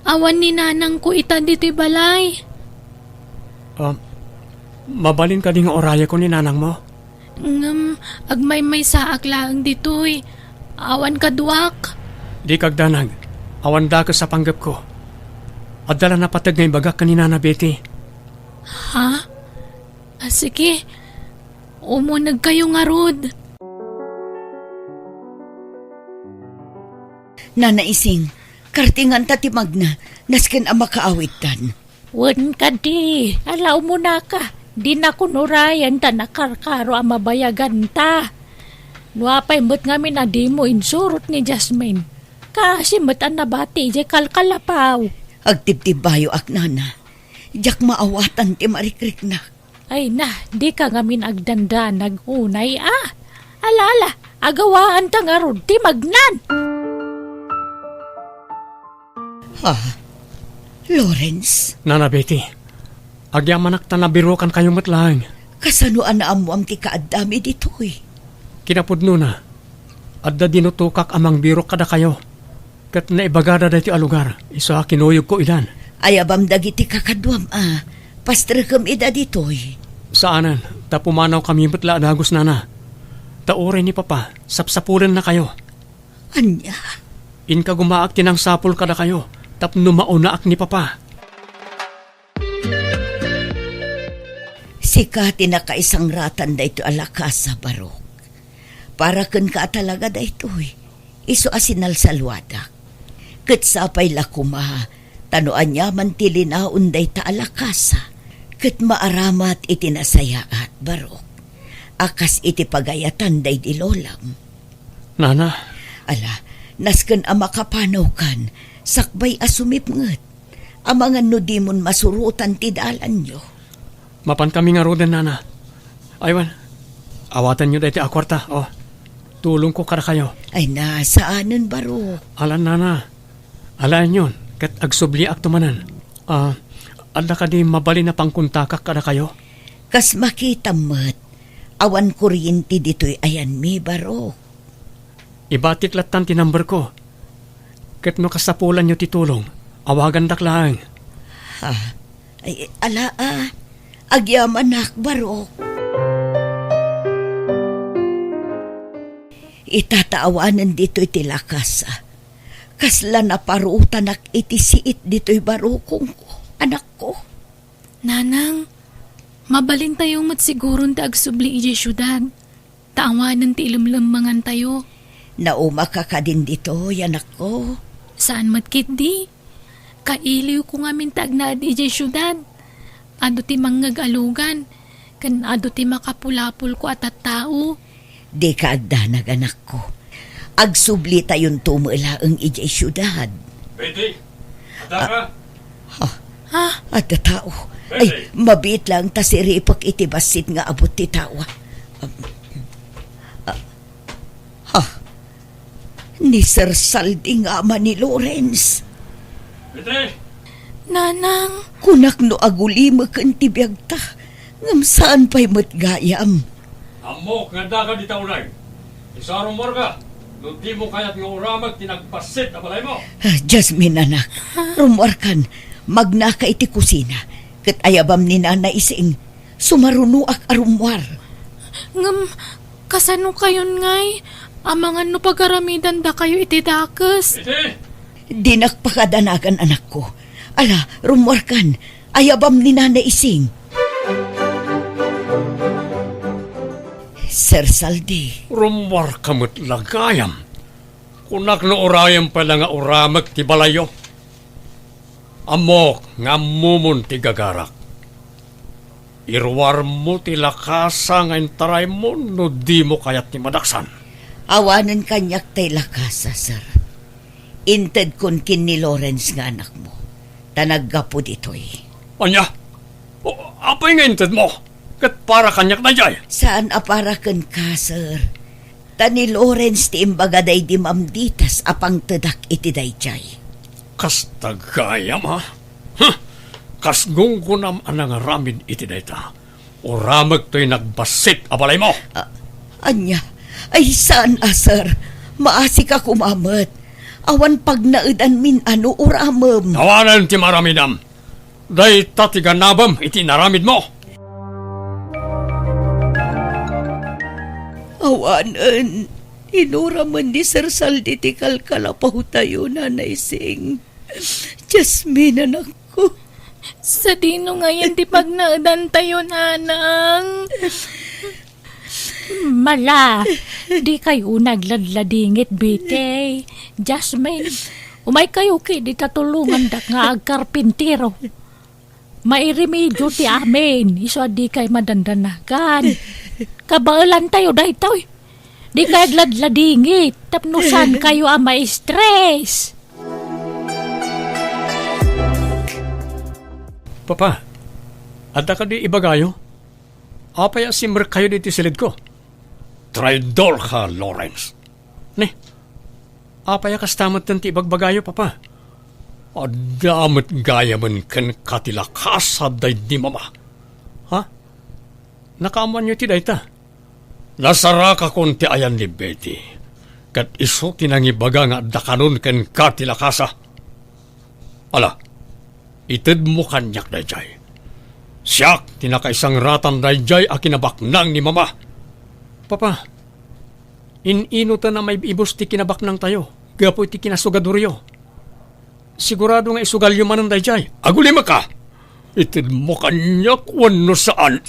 Awan ni nanangko ita ditoy balay. Ah, mabalin kadi nga urayeko ni nanangmo? Ngem, agmaymaysaak laeng ditoy. Awan kaduak. Dika agdanag. Awan dakes a panggepko. Adda la napateg nga ibagak ken ni Nana Betty. Ha? Ah, sige. Umunegkayo ngarud. Nana Ising, kartinganta ti magna, nasken a makaawidtan. Wen kadi, ala umunaka. Dinakon urayen ta nakarkaro a mabayaganta. No apay met ngamin a dimo insurot ni Jasmine, kaasi met a nabati idiay kalkalapaw. Agtibtibbayoak, nana. Diak maawatan ti marikriknak. Ay na, dika ngamin agdandanag unay a. Ala, ala, agawaanta ngarud ti magnan. Ha? Lawrence? Nana Betty, agyamanak ta nabirukankayo met laeng. Kasano a naammoam ti kaaddami ditoy? Kinapudnona, adda dinutokak a mangbirok kadakayo. Ket naibagada daytoy a lugar, isu a kinuyogko idan. Ayabam dagiti kakaduam a pastrekem ida ditoy. Saanen, ta pumanawkami met la a dagus, nana. Ta uray ni Papa, sapsapulennakayo. Ania? Inkagumaak ti nangsapul kadakayo, tapno maunaak ni Papa. Sika ti nakaisangratan daytoy a lakasa, Barok. Para kenka a talaga daytoy, isu a sinalsalwadak. Ket sapay la koma, ta no aniaman ti linaon dayta a lakasa, ket maaramat iti nasayaat, Barok, a kas iti pagayatan daydi lolam. Nana. Ala, nasken a makapanawkan, sakbay a sumipnget. Amangan no dimon masurotan ti dalanyo. Mapankami ngaruden, nana. Aywan, awatanyo daytoy a kuarta, oh. tulongko kadakayo. Ay na, saanen, Barok. Alan, nana. Alaenyon, ket agsubliakto manen. Ah, adda kadi mabalin a pangkontakak kadakayo? Kas makitam met, awan kuryente ditoy ayanmi, Barok. Ibatik lattan ti numberko. Ket no kasapulanyo ti tulong, awagandak laeng. Ha? Ay, ala a. Agyamanak, Barok. Ita ta awanen ditoy ti lakas, a. Kasla naparutanak iti siit ditoy barukongko, anakko. Nanang, mabalintayo met siguron ti agsubli idiay siudad. Ta awanen ti ilemlemmengantayo. Naumaka kadin ditoy, anakko? Saan met ketdi. Kailiwko ngamin ti agnaed idiay siudad. Adu ti mangngeg a lugan, ken adu ti makapulapolko a tattao. Dika agdanag, anakko. Agsublitayonto met laeng idiay siudad. Betty, adda ka? Ah, ha? Ha? Adda tao. Ay, Betty! Mabiit laeng ta siripek iti bassit nga abut ti tao. Ah, ah, ha? Ni Sir Saldi nga ama ni Lawrence. Betty! Nanang! Kunak no agulimeken ti biagta, ngem saan pay met gayam. Ammok nga adda ka dita uneg. Isu a rummuarka, no dimo kayat nga uramek ti nagbassit a balaymo. Ah, Jasmine, anak, rummuarkan, magnaka iti kusina, ket ayabam ni Nana Ising, sumarunoak a rummuar. Ngem, kasano kayon ngay? Amangan no pagaramidandakayo iti dakes. Iti? Dinak pakadanagan, anakko. Ala, rummuarkan, ayabam ni Nana Ising. Sir Saldi. Rummuarka met la gayam. Kunak no urayem pay la nga uramek ti balayyo. Ammok nga ammomon ti gagarak. Iruarmo ti lakasa nga intaraymo no dimo kayat ti madaksan. Awanen kaniak tay lakasa, sir. Intedkon ken ni Lawrence nga anakmo, ta naggapu ditoy. Ania? O, apay nga intedmo? Ket para kaniak daydiay? Saan a para kenka, sir. Ta ni Lawrence ti imbaga daydi mamditas a pangtedak iti daydiay. Kasta gayam, a? Huh! Kas gunggonam a nangaramid iti dayta. Uramek toy nagbassit a balaymo. A-, ania? Ay, saan a, sir. Maasika koma met. Awan pagnaedanmin a no uramem. Awanen ti maaramidam. Dayta ti ganabem iti inaramidmo. Awanen, inuramen ni Sir Saldi ti kalkalapawtayo, Nana Ising. Jasmine, anakko. Sadino ngayen ti pagnaedantayo, nanang? Mala, dikay unay agladladingit, Betty. Jasmine, umaykayo ketdi ta tulongandak nga agkarpintero. Mairemedio ti amin, isu a dikay madandanagan. Kabaelantayo daytoy. Dikay agladladingit, tapno saankayo a ma-stress. Papa, adda kadi ibagayo? Apay a simrekkayo ditoy silidko? Traidor ka, Lawrence. Ne, apay a kasta metten ti ibagbagayo, Papa? Adda met gayamen kenka ti lakasa daydi Mama. Ha? Nakaammoanyo ti dayta? Nasarakakon ti ayan ni Betty, ket isu ti nangibaga nga adda kanon kenka ti lakasa. Ala, itedmo kaniak daydiay. Siak ti nakaisangratan daydiay a kinabaknang ni Mama. Papa, in-inoten a maib-ibus ti kinabaknangtayo gapu iti kinasugadoryo. Sigurado nga isugalyo manen daydiay. Agulimekka! Itedmo kaniak wenno saan?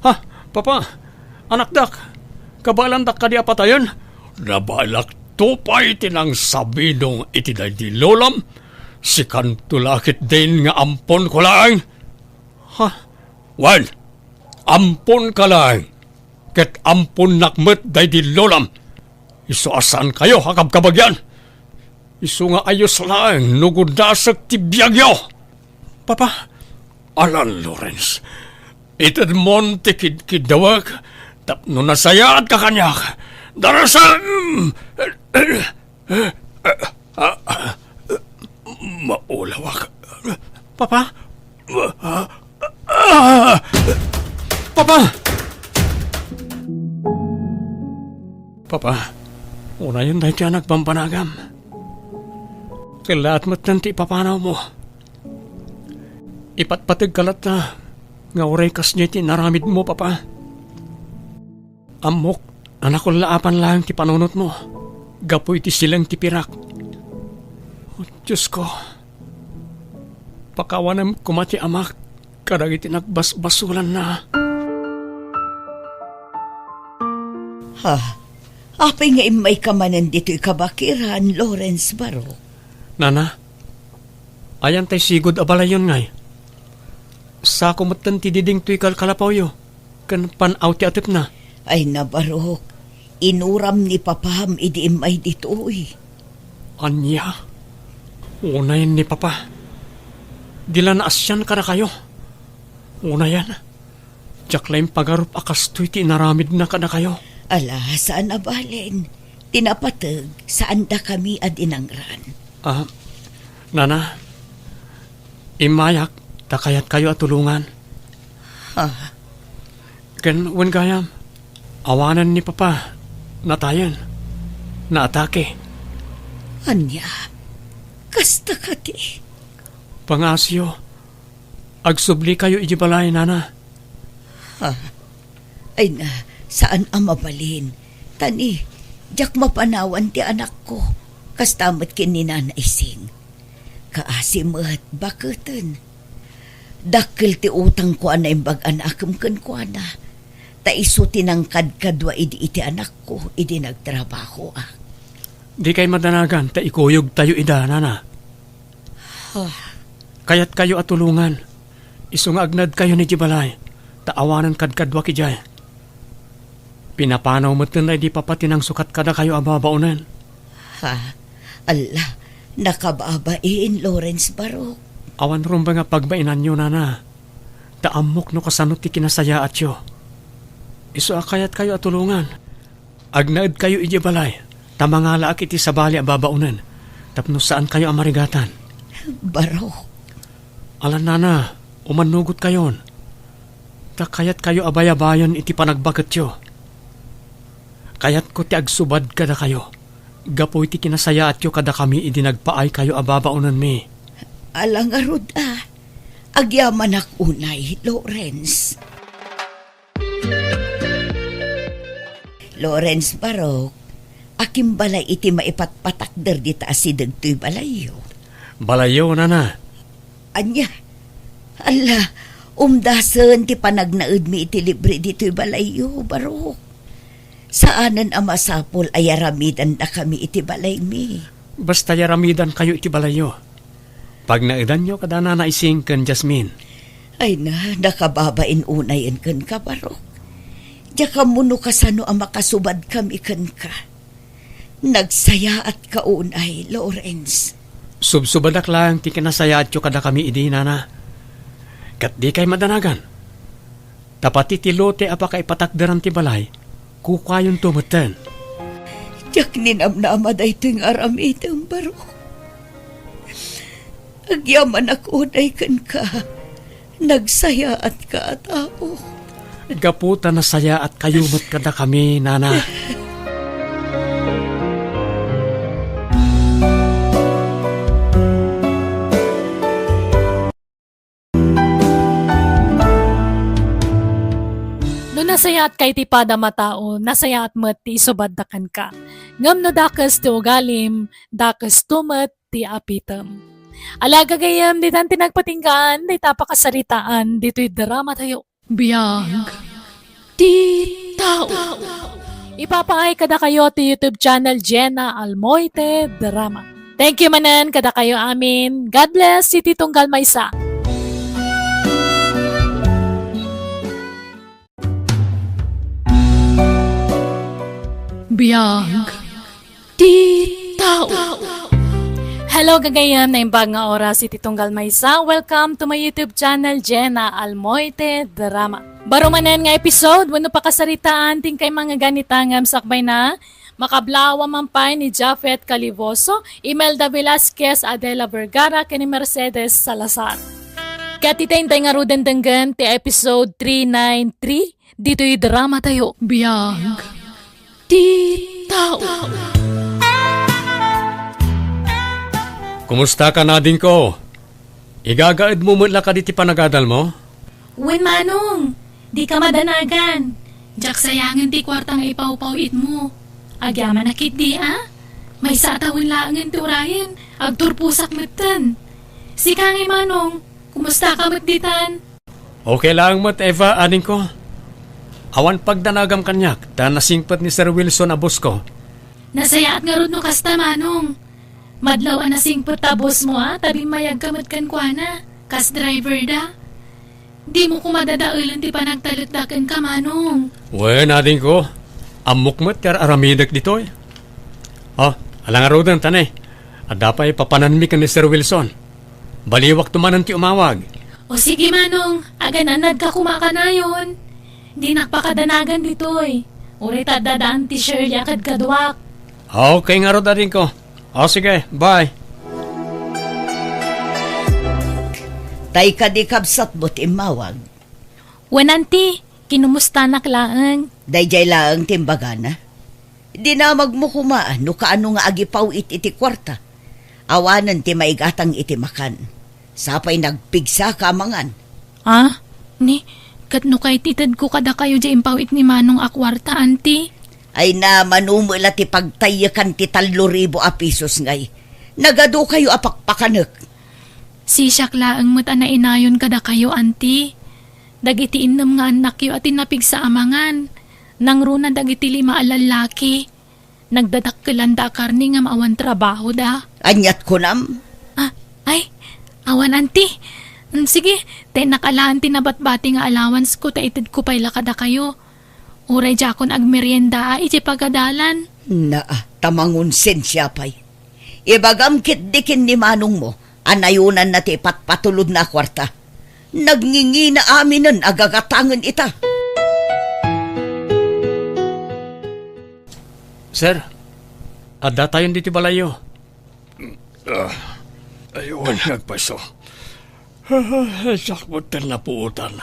Ha? Papa, anakdak, kabaelandak kadi a patayen? Nabaelakto pay ti nangsabinong iti daydi lolam. Sikanto la ketdin nga amponko laeng. Ha? Wen, amponka laeng, ket amponnak met daydi lolam. Isu a saankayo a kabkabagian. Isu nga ayos laeng no gudasek ti biagyo. Papa, alan, Lawrence, itedmon ti kidkiddawek tapno nasayaat ka kaniak. Darasem! Maulawak. Papa? Papa! Papa, unayen daytoy a nagbambanagam. Kellaat metten ti ipapanawmo. Ipatpategka latta nga uray kasdiay ti inaramidmo, Papa. Ammok a nakullaapan laeng ti panunotmo gapu iti sileng ti pirak. O Diosko, pakawanem koma ti amak kadagiti nagbasbasolanna. Ha? Apay nga immayka manen ditoy kabakiran, Lawrence Barok? Nana, ayan tay sigud a balayyon ngay? Sako metten ti diding toy kalkalapawyo ken pan-aw ti atepna. Ay, nabarok, inuram ni papam idi immay ditoy. Ania? Unayen ni papa. Di la naasian kadakayo. Unayen, diak la impagarup a kastoy ti inaramidna kadakayo. Ala, saan a balen. Ti napateg, saandakami a dinangran. Ah, nana, immayak ta kayatkayo a tulongan. Ha? Ken wen gayam, awanen ni papa, natayen, naatake. Ania? Kasta kadi? Pangaasiyo, agsublikayo iti balay, nana. Ha? Ay na, saan a mabalin. Tani, diak mapanawan ti anakko. Kasta met ken ni Nana Ising. Kaasi met, baketen. Dakkel ti utangko a naimbag a naakem kenkuana. Ta isu ti nangkadkadua idi iti anakko, idi nagtrabahoak. Dikay madanagan ta ikuyogtayo ida, nana. Ah. Kayatkayo a tulongan. Isu nga agnaedkayon iti balay, ta awanen kadkaduak idiay. Pinapanaw metten daydi papa ti nangsukat kadakayo a babaonen. Ha? Alla, nakababain, Lawrence Barok. Awan rumbeng a pagbainanyo, nana. Ta ammok no kasano ti kinasayaatyo. Isu a kayatkayo a tulongan. Agnaedkayo idiay balay, ta mangalaak iti sabali a babaonen, tapno saankayo a marigatan. Barok. Alan, nana, umannugotkayon. Ta kayatkayo a bayabayen iti panagbaketyo. Kayatko ti agsubad kadakayo, gapu iti kinasayaatyo kadakami idi nagpaaykayo a babaonenmi. Ala ngarud a, agyamanak unay, Lawrence. Lawrence Barok, akimbalay iti maipatpatakder dita asideg toy balayyo. Balayyo, nana. Ania? Alla, umdasen ti panagnaedmi iti libre ditoy balayyo, Barok. Saanen a masapul a yaramidandakami iti balaymi. Basta yaramidankayo iti balayyo. Pagnaedanyo kada Nana Ising ken Jasmine. Ay na, nakababain unayen kenka, Barok. Diak ammo no kasano a makasubadkami kenka. Nagsayaatka unay, Lawrence. Subsubadak laeng ti kinasayaatyo kadakami idi, nana. Ket dikay madanagan. Ta pati ti lote a pakaipatakderan ti balay, kukuayonto metten. Diak ninamnama daytoy nga aramidem, Barok. Agyamanak unay kenka. Nagsayaatka a tao. Gapu ta nasayaatkayo met kadakami, nana. No nasayaatka iti padam a tao, nasayaat met ti isubadda kenka. Ngem no dakes ti ugalim, dakesto met ti apitem. Ala, gagayyem, ditan ti nagpatinggaan dita a pakasaritaan ditoy dramatayo. Biag ti tao. Ipapaay kadakayo ti YouTube channel Jenna Almoite Drama. Thank you manen kadakayo amin. God bless, iti tunggal maysa. Biag ti tao. Hello, gagayyem, naimbag nga oras iti tunggal maysa. Welcome to my YouTube channel, Jenna Almoite Drama. Baro manen nga episode wenno pakasaritaan ti inkay mangngegana ita ngem sakbayna, makablaawam man pay ni Japhet Calivoso, Imelda Velasquez, Adela Vergara, ken ni Mercedes Salazar. Ket ita intay ngaruden denggen ti episode three nine three ditoy dramatayo, Biag ti Tao. Kumusta ka, adingko? Igagaedmo met la kadi ti panagadalmo? Wen, Manong, dika madanagan. Diak sayangen ti kuarta nga ipawpaw-itmo. Agyamanak ketdi a? Maysa a tawen laengen ti urayen, agturposak metten. Sika ngay, Manong, kumusta ka met ditan? Okay laeng met, Eva, adingko. Awan pagdanagam kaniak, ta nasingpet ni Sir Wilson a boss-ko. Nasayaat ngarud no kasta, Manong. Madlaw a nasingpet ta boss-mo a, ta bimmayag ka met kenkuana, kas driver da. Dimo koma dadaelen ti panagtalekda kenka, Manong. Wen, adingko, ammok met ti ar-aramidek ditoy. O, ala ngaruden, ta ne, adda pay papananmi ken ni Sir Wilson. Baliwakto manen ti umawag. O sige, Manong, agan-annadka koma kanayon. Dinak pakadanagan ditoy. Uray ta adda daan ti Shirley a kadkaduak. Okay ngarud, adingko. O sige, bye. Tay kadi kabsatmo ti immawag? Wen, Auntie, kinumustanak laeng. Daydiay laeng ti imbagana. Dinamagmo koma no kaano nga agipaw-it iti kuarta. Awanen ti maigatang iti makan. Sapay nagpigsaka a mangan. Ah, ni, ket no kayat itedko kadakayo diay impaw-it ni Manong a kuarta, Auntie? Ay na, mano met la ti pagtayyekan ti tallo ribu a pesos ngay. Nagadukayo a pakpakanek. Sisiak laeng met a nainayon kadakayo, Auntie. Dagiti innem nga annakyo a ti napigsa a mangan. Nangruna dagiti lima a lallaki. Nagdadakkelanda a karne ngem awan trabahoda. Aniat kunam? Ah, ay, awan, Auntie. Mm, sige, tennak alaen ti nabatbati nga allowance-ko ta itedko pay la kadakayo. Uray diakon agmerienda a idiay pagadalan. Naa, ta mangonsensia pay. Ibagam ketdi ken ni manongmo a nayonanna ti ipatpatulodna a kuarta. Nagngingina aminen a gagatangen ita. Sir, addatayon ditoy balayyo. Ah, awan nga agpayso. Ah, diak metten napuotan.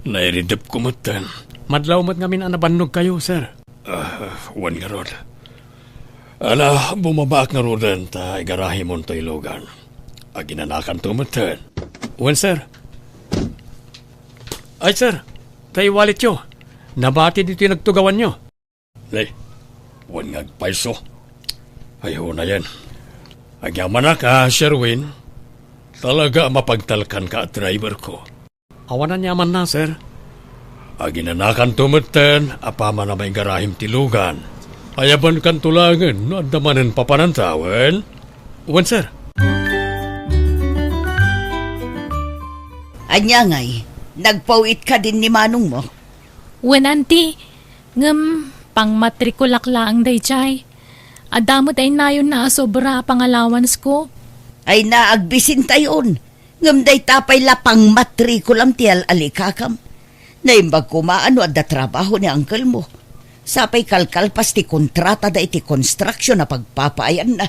Nairidepko metten. Madlaw met ngamin a nabannogkayo, sir. Ah, wen ngarud. Ala, bumabaak ngaruden ta igarahimonto ti lugan. Aginanakanto metten. Wen, sir. Ay, sir, tay walletyo. Nabati ditoy nagtugawanyo. Ne, wen nga agpayso. Ay, unayen. Agyamanak a, Sherwin, talaga a mapagtalkanka a driverko. Awan aniamanna, sir. Aginanakanto metten a paman a maigarahim ti lugan. Ayabankanto laengen no adda manen papananta, wen? Wen, sir. Ania ngay, nagpaw-it kadin ni manongmo? Wen, Auntie, ngem pangmatrikulak laeng daydiay. Adda met ay nayonna a sobra a pangalawansko. Ay na, agbisintayon. Ngem dayta pay la pangmatrikulam ti al-alikakam. Naimbag koma a no adda trabaho ni angkelmo. Sapay kalkalpas ti kontratada iti construction a pagpapaayanna.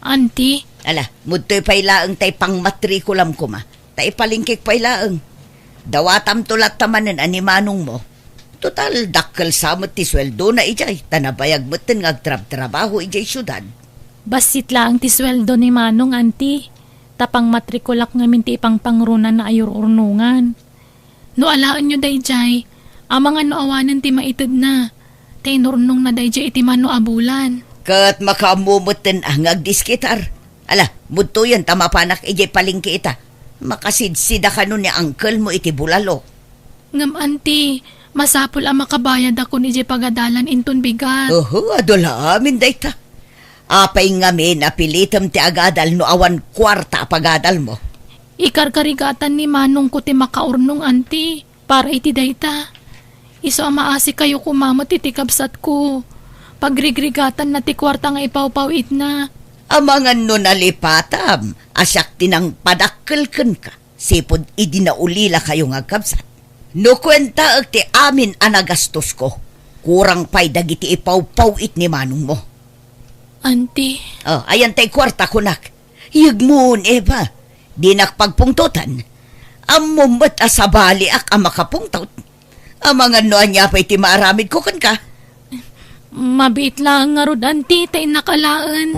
Auntie? Ala, mudtoy pay laeng tay pangmatrikulam koma. Ta ipalingkek pay laeng. Dawatamto latta manen a ni manongmo. Total, dakkel sa met ti sueldona idiay, ta nabayag metten nga agtrabtrabaho idiay siudad. Bassit laeng ti sueldo ni Manong, Auntie, ta pangmatrikulak ngamin ti ipangpangrunana a yur-urnongan. No alaenyo daydiay, amangan no awanen ti maitedna, ta inurnongna daydiay iti mano a bulan. Ket makaammo metten a nga agdiskitar. Ala, mudtoyen ta mapanak idiay palengke ita. Makasidsidakano ni angkelmo iti bulalo. Ngem, Auntie, masapul a makabayadakon idiay pagadalan inton bigat. Oho, adu la amin dayta. Apay ngamin a pilitem ti agadal no awan kuarta a pagadalmo? Ikarkarigatan ni manongko ti makaurnong, Auntie, para iti dayta. Isu a maasikayo koma met iti kabsatko. Pagrigrigatanna ti kuarta nga ipawpaw-itna. Amangan no nalipatam a siak ti nangpadakkel kenka, sipud idi naulilakayo nga agkabsat. No kuentaek ti amin a nagastosko, kurang pay dagiti ipawpaw-it ni manongmo. Auntie. Oh, ayan tay kuarta, kunak. Yegmon, Eva. Dinak pagpungtotan. Ammom met a sabaliak a makapungtot. Amangan no ania pay ti maaramidko kenka. Mabiit laeng ngarud, Auntie, ta innak alaen.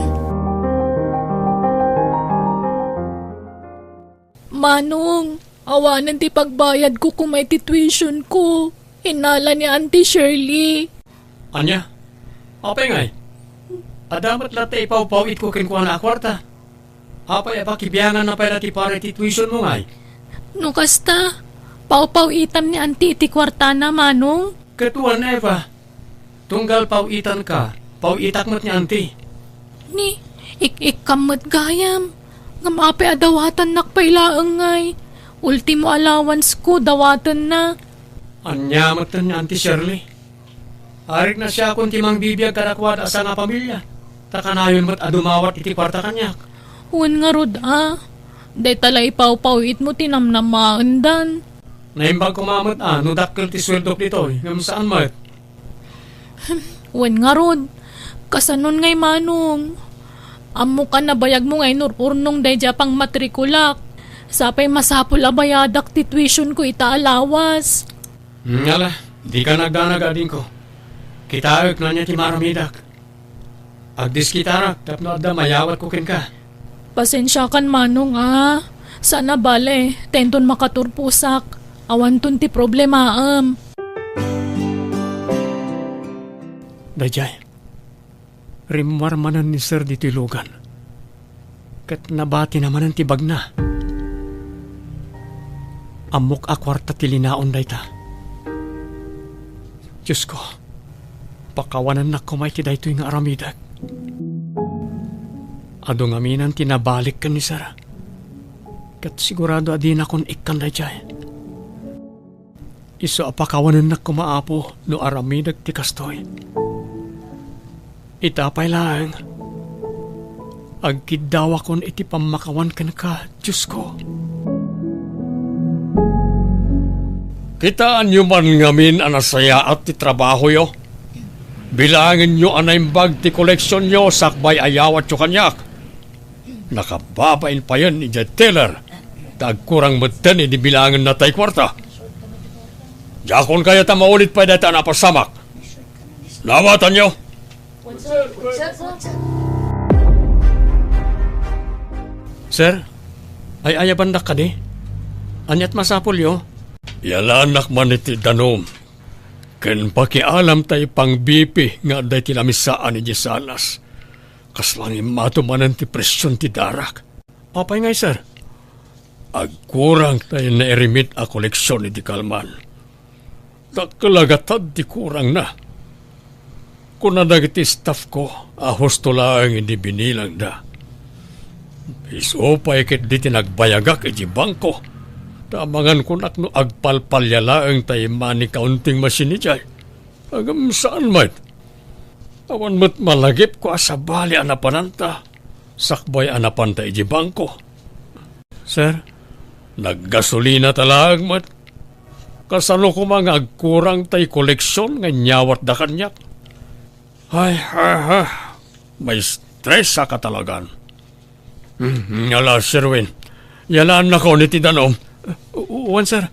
Manong, awanen ti pagbayadko koma iti tuitionko, innala ni Auntie Shirley. Ania? Apay ngay? Adda met latta ipawpaw-itko kenkuana a kuarta. Apay a pakibianganna pay la ti para iti tuitionmo ngay? No kasta, pawpaw-itam ni Auntie iti kuartana, Manong. Ket wen, Eva, tunggal paw-itanka, paw-itak met ni Auntie. Ni, ik-ikkam met gayam. Ngem apay a dawatannak pay laeng ngay? Ultimo allowance-ko, dawatenna. Ania metten ni Auntie Shirley? Arik nasiakon ti mangbibiag kadakuada a sangapamilia, ta kanayon met a dumawat iti kuarta kaniak. Wen ngarud a, dayta la ipawpaw-itmo ti namnamaendan. Naimbag koma met a no dakkel ti sueldok ditoy, ngem saan met. Wen ngarud, kasanon ngay, Manong? Ammok a nabayagmo nga inur-urnong daydi a pangmatrikulak. Sapay masapul a bayadak ti tuitionko ita a lawas. Ngala, dika nagdanag, adingko. Kitaek no ania ti maaramidak. Agdiskitarak tapno adda mayawatko kenka. Pasensiakan, Manong, a. Saan a bale, ta inton makaturposak, awanton ti problemaem. Daydiay, rimmuar manen ni Sir ditoy lugan. Ket nabatina manen ti bagna. Ammok a kuarta ti linaon dayta. Diosko, pakawanennak koma iti daytoy nga aramidek. Adu ngamin ti nabalik ken ni Sir. Ket sigurado a dinakon ikkan daydiay. Isu a pakawanennak koma, Apo, no aramidek ti kastoy. Ita pay laeng, agkiddawakon iti pammakawan kenka, Diosko. Kitaenyo man ngamin a nasayaat ti trabahoyo. Bilangenyo a naimbag ti koleksionyo sakbay a yawatyo kaniak. Nakababain payen idiay teller, ta agkurang metten idi bilangenna tay kuarta. Diakon kayat a maulit pay dayta a napasamak. Dawatanyo. Sir, ay-ayabandak kadi? Aniat masapulyo? Yalanak man iti danum. Ken pakialam tay pang-B P nga adda iti lamisaan idiay salas. Kasla nga immato manen ti presion ti darak. Apay ngay, sir? Agkurang tay nairimit a koleksion idi kalman. Dakkel a gatad ti kurangna. Kuna dagiti staff ko a husto laeng idi binilangda. Isu pay ketdi ti nagbayagak iti bangko. Ta amangan kunak no agpalpalia laeng tay money counting machine idiay. Ngem saan met. Awan met malagipko a sabali a napananta, sakbay a napanta iti bangko. Sir, naggasolina ta laeng met. Kasano koma nga agkurang tay koleksion nga inyawatda kaniak? Ay, ha, ha. Maistresaka talagan. Hmm, ala, Sir Win. Yalaannakon iti danum. U-, wen, sir.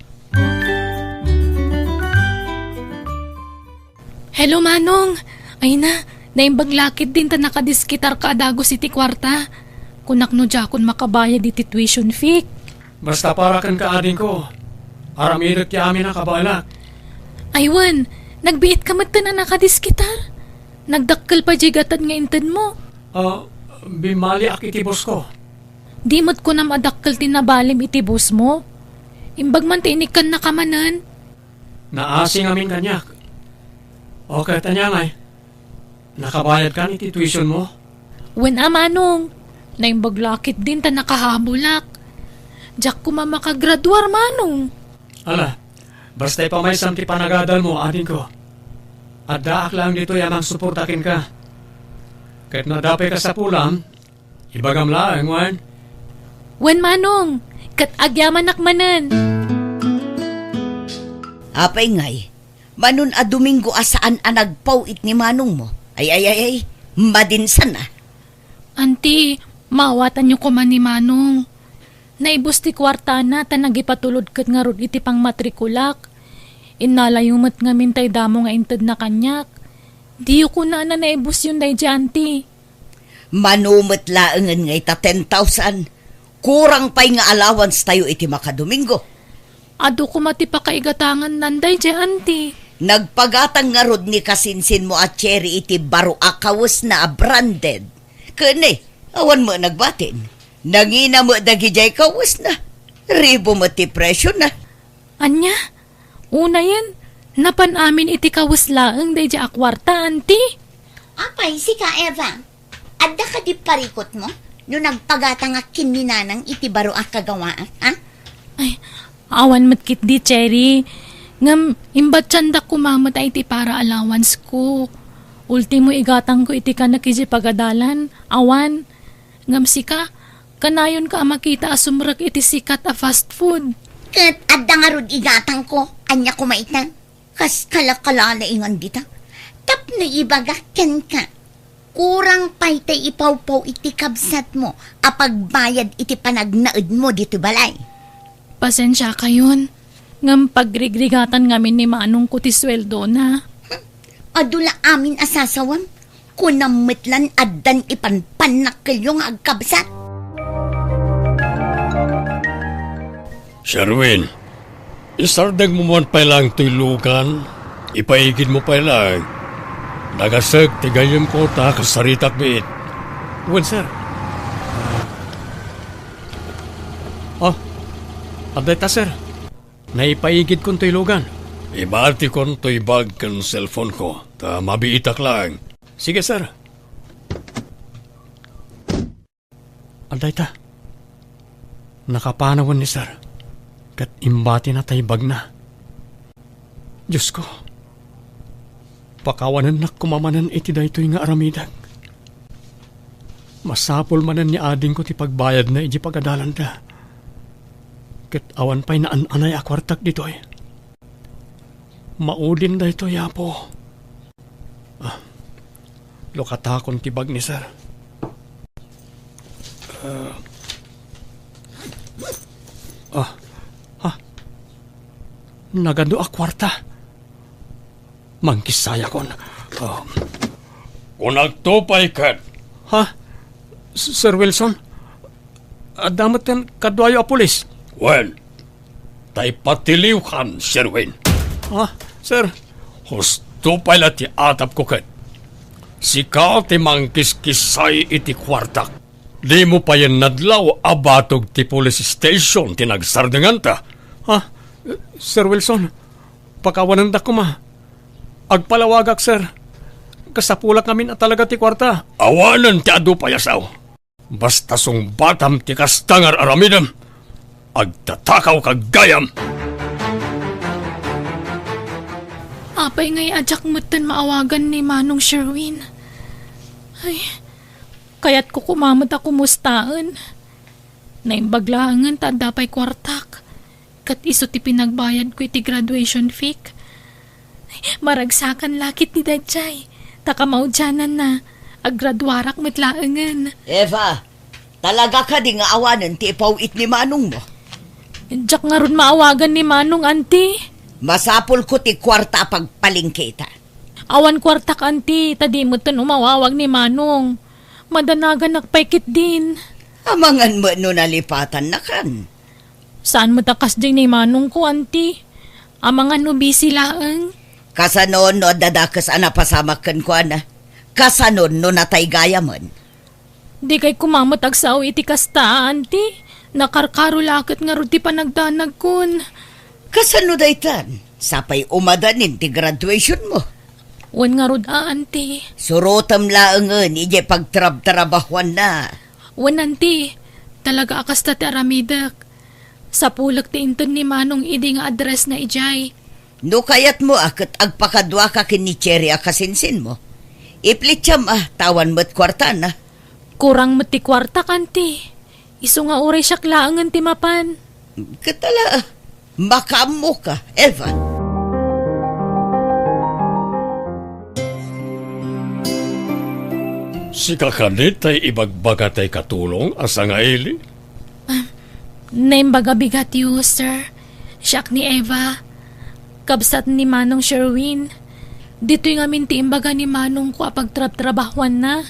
Hello, Manong. Ay na, naimbag la ketdin ta nakadiskitarka a dagus iti kuarta. Kunak no diakon makabayad iti tuition fee. Basta para kenka, adingko. Aramidek ti amin a kabaelak. Ay wen, nagbiitka metten a nakadiskitar. Nagdakkel pay diay gatad nga intedmo. Ah, bimmaliak iti boss ko. Di met kunam a dakkel ti nabalim iti boss mo? Imbag man ti inikkannaka manen. Naasi ngamin kaniak. O, ket ania ngay? Nakabayadkan iti tuition mo? Wen a, Manong. Naimbag la ketdin ta nakahabulak. Diak koma makagraduar, Manong. Ala, basta ipamaysam ti panagadal mo, adingko. Addaak laeng ditoy a mangsuporta kenka. Ket no adda pay kasapulam, ibagam laeng, wen? Wen, Manong, ket agyamanak manen. Apay ngay, manon a Domingo a saan a nagpaw-it ni manongmo? Ay, ay, ay, ay, madinsan a. Anti, maawatanyo koma ni Manong. Naibus ti kuartana ta nagipatulod ket ngarud iti pangmatrikulak. Innalayo met ngamin tay damo nga intedna kaniak. Diyo kunana naibusyon daydiay, anti. Mano met laengen nga ita ten thousand. Kurang pay nga allowance tayo iti makadomingo. Adu koma ti pakaigatangannan daydiay, anti. Nagpagatang ngarud ni kasinsinmo a Cherry iti baro a kawesna a branded. Ken ni, awan met nagbatin. Nangina met dagidiay kawesna. Ribo met ti presiona. Ania? Unayen, napan amin iti kawes laeng daydiay a kuarta, anti? Apay, sika, Eva? Adda kadi parikutmo no nagpagatangak ken ni Nanang iti baro a kagawaak, a? Ay, awan met ketdi, Cherry. Ngem, imbatiandak koma met iti para allowance ko. Ultimo igatangko iti kanak idiay pagadalan, awan. Ngem sika, kanayonka a makita a sumrek iti sikat a fast food. Ket adda ngarud igatangko, ania koma ita? Kas kalakalaingan dita. Tapno ibagak kenka, kurang pay tay ipawpaw iti kabsatmo a pagbayad iti panagnaedmo ditoy balay. Pasensiakayon, ngem pagrigrigatam ngamin ni manongko ti sueldona. Hmm? Adu la amin a sasawem, kunam met lan addan ipanpannakkelyo nga agkabsat. Sherwin, isardengmo man pay laeng toy lugan, ipaigidmo pay laeng. Nagasek ti gayyemko ta kasaritak biit. Wen, sir. Ah, adda ita, sir. Naipaigidkon toy lugan. Ibatikon toy bag ken cellphone ko, ta mabiitak laeng. Sige, sir. Adda ita. Nakapanawen ni sir, ket imbatina tay bagna. Diosko, pakawanennak koma manen iti daytoy nga aramidek. Masapul manen ni adingko ti pagbayadna idiay pagadalanda. Ket awan pay naan-anay a kuartak ditoy. Maudin daytoy, Apo. Ah, lukatakon ti bag ni sir. Ah. Ah. Ha? Nagadu a kuarta. Mangkissayakon. Ah. Kunakto pay ket. Ha? S-, Sir Wilson? Adda metten kaduayo a pulis? Wen, tay patiliwkan, Sherwin. Ah, sir. Husto pay la ti atapko ket. Sika ti mangkiskissay iti kuartak. Dimo payen nadlaw a batog ti police station ti nagsardenganta. Ah, Sir Wilson, pakawanendak koma. Agpalawagak, sir. Kasapulak ngamin a talaga ti kuarta. Awanen ti adu pay a sao. Basta sungbatam ti kasta nga ar-aramidem, agtatakawka gayam. Apay ngay a diak metten maawagan ni Manong Sherwin? Ay, kayatko koma met a kumustaen. Naimbag laengen ta adda pay kuartak. Ket isu ti pinagbayadko iti graduation fee. Maragsakan la ketdi daydiay, ta kamaudiananna, aggraduarak met laengen. Eva, talaga kadi nga awanen ti ipaw-it ni manongmo? Diak ngarud maawagan ni Manong, anti. Masapulko ti kuarta a pagpalengketa. Awan kuartak, anti, ta di metten umawawag ni Manong. Madanaganak pay ketdin. Amangan met no nalipatannakan. Saan met a kasdiay ni manongko, anti. Amangan no busy laeng. Kasano no adda dakes a napasamak kenkuana? Kasano no natay gayamen? Dikay koma met agsao iti kasta, anti. Nakarkaro la ket ngarud ti panagdanagkon. Kasano daytan? Sapay umadanin ti graduationmo. Wen ngarud a, anti. Surotem laengen idiay pagtrabtrabahuanna. Wen, anti. Talaga a kasta ti aramidek. Sapulek ti inted ni Manong idi nga addressna idiay. No kayatmo a ket agpakaduaka ken ni Cherry a kasinsinmo, iplitiam a ta awan met kuartana. Kurang met ti kuartak, anti. Isu nga uray siak laengen ti mapan. Ket ala, makaammoka, Eva. Sika kadi tay ibagbaga tay katulong a sangaili? Naimbag a bigatyo, sir. Siak ni Eva, kabsat ni Manong Sherwin. Ditoy ngamin ti imbaga ni Manongko a pagtrabtrabahuanna.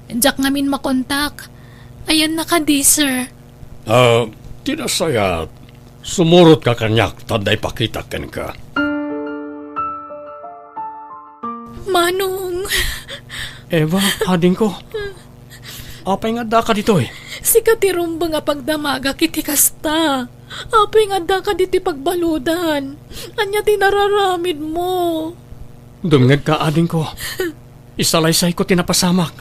Diak ngamin makontak. Ayanna kadi, sir? Ah, ti nasayaat, sumurotka kaniak ta adda ipakitak kenka. Manong! Eva, adingko. Apay nga addaka ditoy? Sika ti rumbeng a pagdamagak iti kasta. Apay nga addaka ditoy pagbaludan? Ania ti nararamidmo? Dumngegka, adingko. Isalaysayko ti napasamak.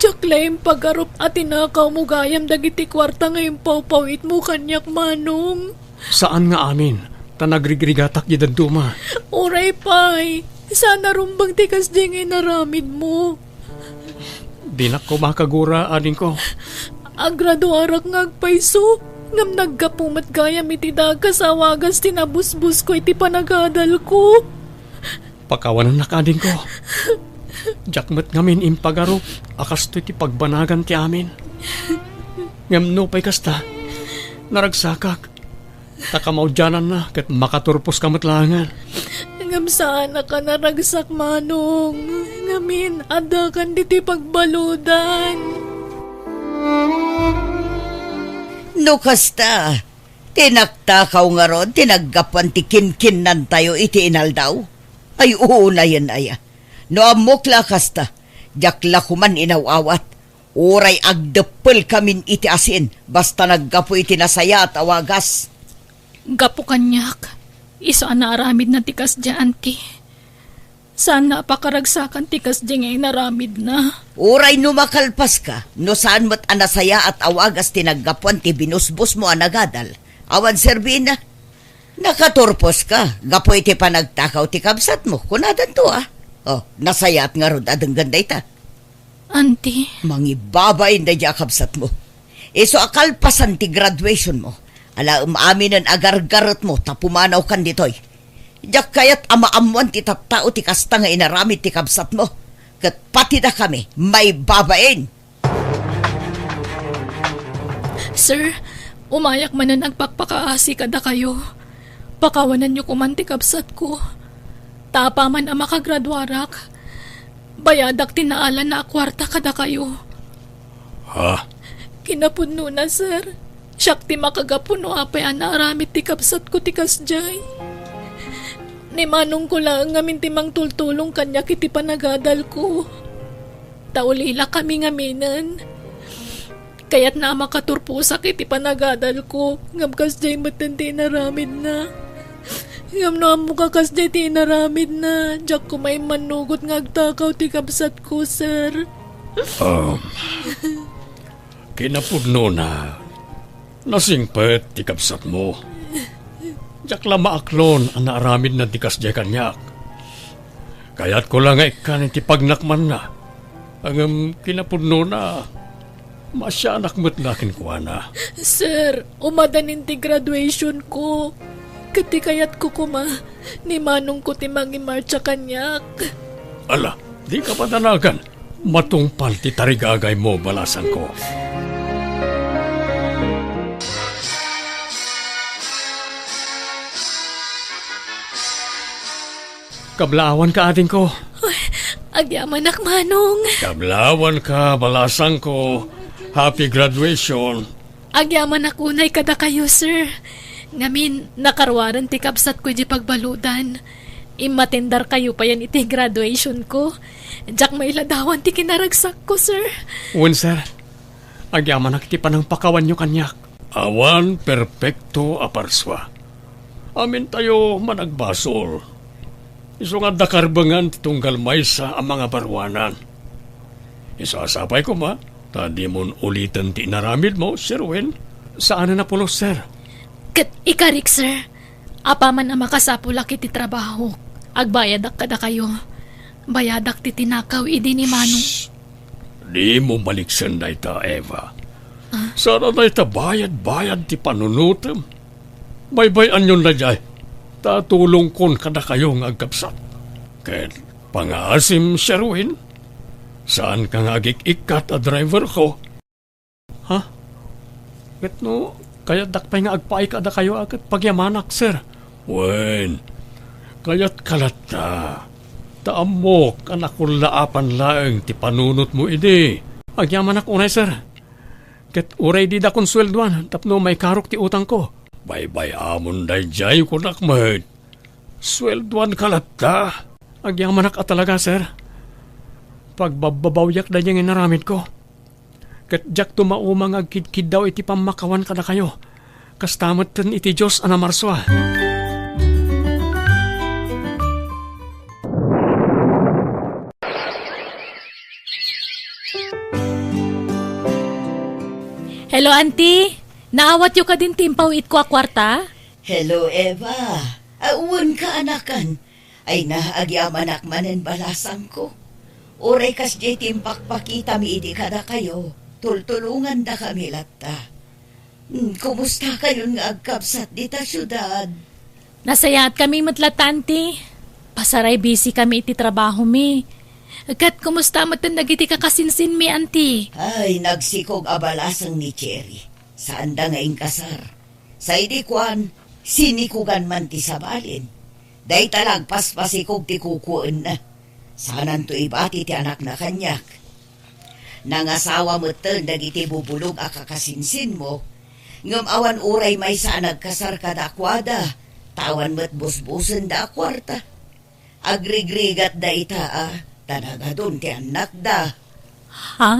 Diak la impagarup a tinakawmo gayam dagiti kuarta nga impawpawitmo kaniak, Manong. Saan nga amin, ta nagrigrigatak di dadduma. Uray pay, saan a rumbeng ti kasdiay nga inaramidmo. Dinak koma kagura, adingko. Agraduarak nga agpayso, ngem naggapu met gayam iti dagas a wagas ti nabusbosko iti panagadalko. Pakawanennak, adingko. Diak met ngamin impagarup a kastoy ti pagbanagan ti amin. Ngem nupay kasta, naragsakak. Ta kamaudiananna ket makaturposka met laengen. Ngem saannak a naragsak, Manong. Ngamin, addakan ditoy pagbaludan. No kasta, ti naktakaw ngarud ti naggapuan ti kinkinnantayo iti inaldaw? Ay, unayen aya. No ammok la kasta, diak la koman inaw-awat. Uray agdeppelkamin iti asin, basta naggapu iti nasayaat a wagas. Gapu kaniak, isu a naaramidna ti kasdiay, anti. Saanna a pakaragsakan ti kasdiay nga inaramidna. Uray no makalpaska, no saan met a nasayaat a wagas ti naggapuan ti binusbosmo a nagadal, awan serbina. Nakaturposka gapu iti panagtakaw ti kabsatmo, kunadanto a. Oh, nasayaat ngarud a denggen dayta. Anti. Mangibabain daydi a kabsatmo. Isu a kalpasan ti graduationmo, alaem aminen a gargaretmo ta pumanawkan ditoy. Diak kayat a maammoan ti tattao ti kasta nga inaramid ti kabsatmo. Ket pati dakami, maibabain. Sir, umayak manen agpakpakaasi kadakayo. Pakawanenyo koman ti kabsatko. Ta apaman a makagraduarak, bayadak ti naalanna a kuarta kadakayo. Ha? Kinapudnona, sir. Siak ti makagapu no apay a naaramid ti kabsatko ti kasdiay. Ni manongko laeng ngamin ti mangtultulong kaniak iti panagadalko. Ta ulilakami ngaminen. Kayatna a makaturposak iti panagadalko, ngem kasdiay metten ti inaramidna. Ngem no ammok a kasdiay ti inaramidna, diak koma immannugot nga agtakaw ti kabsatko, sir. Um, kinapudnona, nasingpet ti kabsatmo. Diak la maaklon a naaramidna ti kasdiay kaniak. Kayatko la nga ikkan iti pagnakmanna. Ngem kinapudnona, maasianak met la kenkuana. Sir, umadanin ti graduationko. Ket ti kayatko koma, ni manongko ti mangimartsa kaniak. Ala, dika madanagan. Matungpal ti tarigagaymo, balasangko. Kablaawanka, adingko. Ay, agyamanak, manong. Kablaawanka, balasangko. Happy graduation. Agyamanak unay kadakayo, sir. Ngamin, nakaruaren ti kabsatko idiay pagbaludan. Immatendarkayo payen iti graduationko. Diak mailadawan ti kinaragsakko, sir. Wen, sir. Agyamanak iti panangpakawanyo kaniak. Awan perpekto a parsua. Amintayo managbasol. Isu nga adda karbengan ti tunggal maysa a mangabaruanan. Isu a sapay koma, ta dimon uliten ti inaramidmo, Sherwin. Saanen a pulos, sir. Ket ikarik, sir, apaman a makasapulak iti trabahok, agbayadak kadakayo. Bayadak ti tinakaw idi ni Manong. Shh! Dimo maliksen dayta, Eva. Ah? Saan a dayta bayad-bayad ti panunotem. Baybay-anyon daydiay, ta tulongkon kadakayo nga agkabsat. Ket Pangaasim, Sherwin? Saanka nga agik-ikkat a driverko? Ha? Ket no, kayatdak pay nga agpaay kadakayo a ket pagyamanak, sir. Wen, kayatka latta. Ta ammok a nakullaapan laeng ti panunotmo idi. Agyamanak unay, sir. Ket uray dida konsueldoan tapno maikarok ti utangko. Baybay-amon daydiay, kunak met. Sueldoanka latta. Agyamanak a talaga, sir. Pagbabbabawiak daydiay nga inaramidko. Ket diak tumauma nga agkidkiddaw iti pammakawan kadakayo. Kasta metten iti Dios a namarsua. Hello, Auntie. Naawatyo kadin ti impawitko a kuarta? Hello, Eva. Awan ka, anakan. Ay na, agyamanak manen balasangko. Uray kasdiay ti impakpakitami idi kadakayo, tultulongandakami latta. Hmm, kumusta kayon nga agkabsat dita siudad? Nasayaat kami met latta, Auntie. Pasaray busy kami iti trabahomi. Ket kumusta metten dagiti kakasinsinmi, Auntie? Ay, nagsikog a balasang ni Cherry. Saanda nga inkasar. Sa idi kuan, sinikugan man ti sabalin. Dayta la agpaspasikog ti kukuenna. Saananto ibati ti anakna kaniak. Nangasawa metten dagiti bubulog a kakasinsinmo, ngem awan uray maysa a nagkasar kadakuada, ta awan met busbusenda a kuarta. Agrigrigatda ita a, ta nagadun ti annakda. Ha?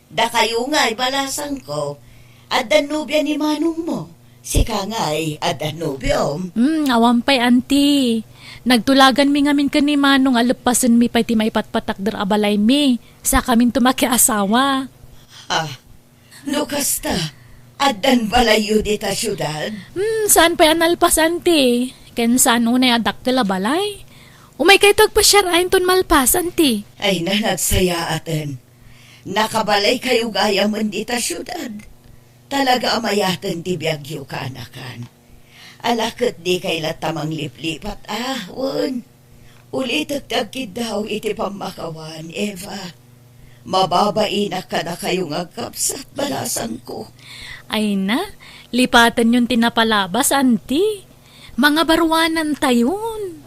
Dakayo ngay, balasangko, adda nobia ni manongmo. Sika ngay, adda nobiom. Hmm, awan pay, Auntie. Nagtulaganmi ngamin ken ni Manong a leppasenmi pay ti maipatpatakder a balaymi. Sakaminto makiasawa. Ah, no kasta, addan balayyo dita siudad? Hmm, saan pay a nalpas, Auntie? Ken saan unay a dakkel a balay? Umaykayto agpasiar inton malpas, Auntie. Ay na, nagsayaaten. Nakabalaykayo gayamen dita siudad. Talaga a mayaten ti biagyo, kaanakan. Ala ket dikay latta mangliplipat a, wen. Ulitek ti agkiddaw iti pammakawan, Eva. Mababainak kadakayo nga agkabsat, balasangko. Ay na, lipatenyon ti napalabas, Auntie. Mangabaruanantayon.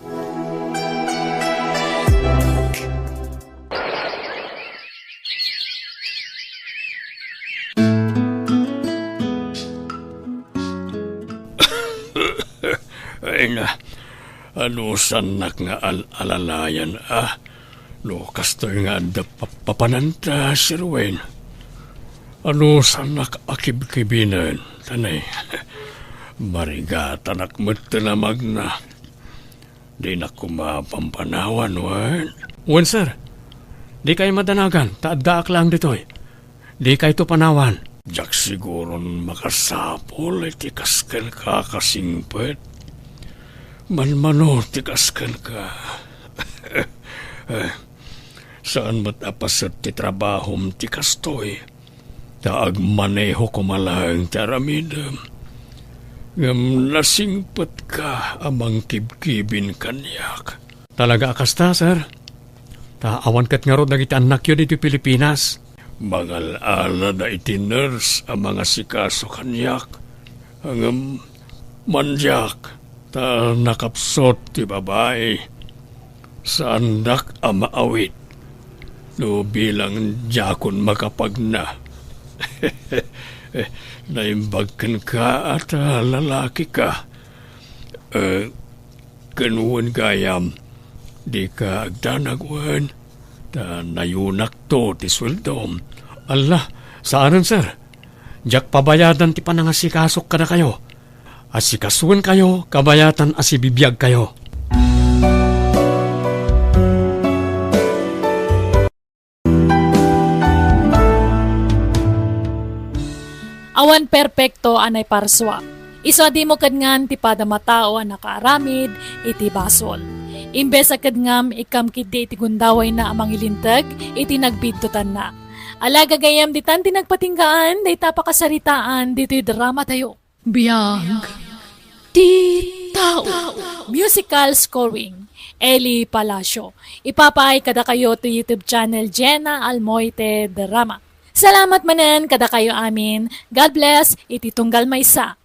Ay na, anusannak nga al-alalayan a no kastoy nga adda pa-, papananta, Sir Wayne. Anusannak a kibkibinen, tanay. Marigatanak met ti namagna. Dinak koma pampanawan, wen? Wen, sir. Dikay madanagan, ta addaak laeng ditoy. Dikayto panawan. Diak siguron makasapul iti kas kenka a kasingpet. Manmano ti kas kenka. Eh, saan met a paset ti trabahom ti kastoy. Ta agmaneho koma laeng ti aramidem. Ngem nasingpetka a mangkibkibin kaniak. Talaga a kasta, sir. Ta awan ket ngarud dagiti annakyo ditoy Pilipinas. Mangal-alada iti nurse a mangasikaso kaniak. Ngem mandiak, ta nakapsut ti babai. Saandak a maawit no bilang diakon makapagna. Naimbag kenka a ta lalakika. Eh, ken wen gayam, dika agdanag wen, ta nayonakto ti sueldom. Alla, saanen, sir. Diak pabayadan ti panangasikasok kadakayo. Asikasuenkayo kabayatan a sibibiagkayo. Awan perpekto a naiparsua. Isu a dimo kidngan ti padam a tao a nakaaramid iti basol. Imbes a kidngam, ikkam ketdi iti gundawayna a mangilinteg iti nagbiddutanna. Ala, gagayyem, ditan ti nagpatinggaan dayta a pakasaritaan ditoy dramatayo. Biag ti tao. Musical scoring. Eli Palacio. Ipapaay kadakayo ti YouTube channel Jenna Almoite Drama. Salamat manen kadakayo amin. God bless, iti tunggal maysa.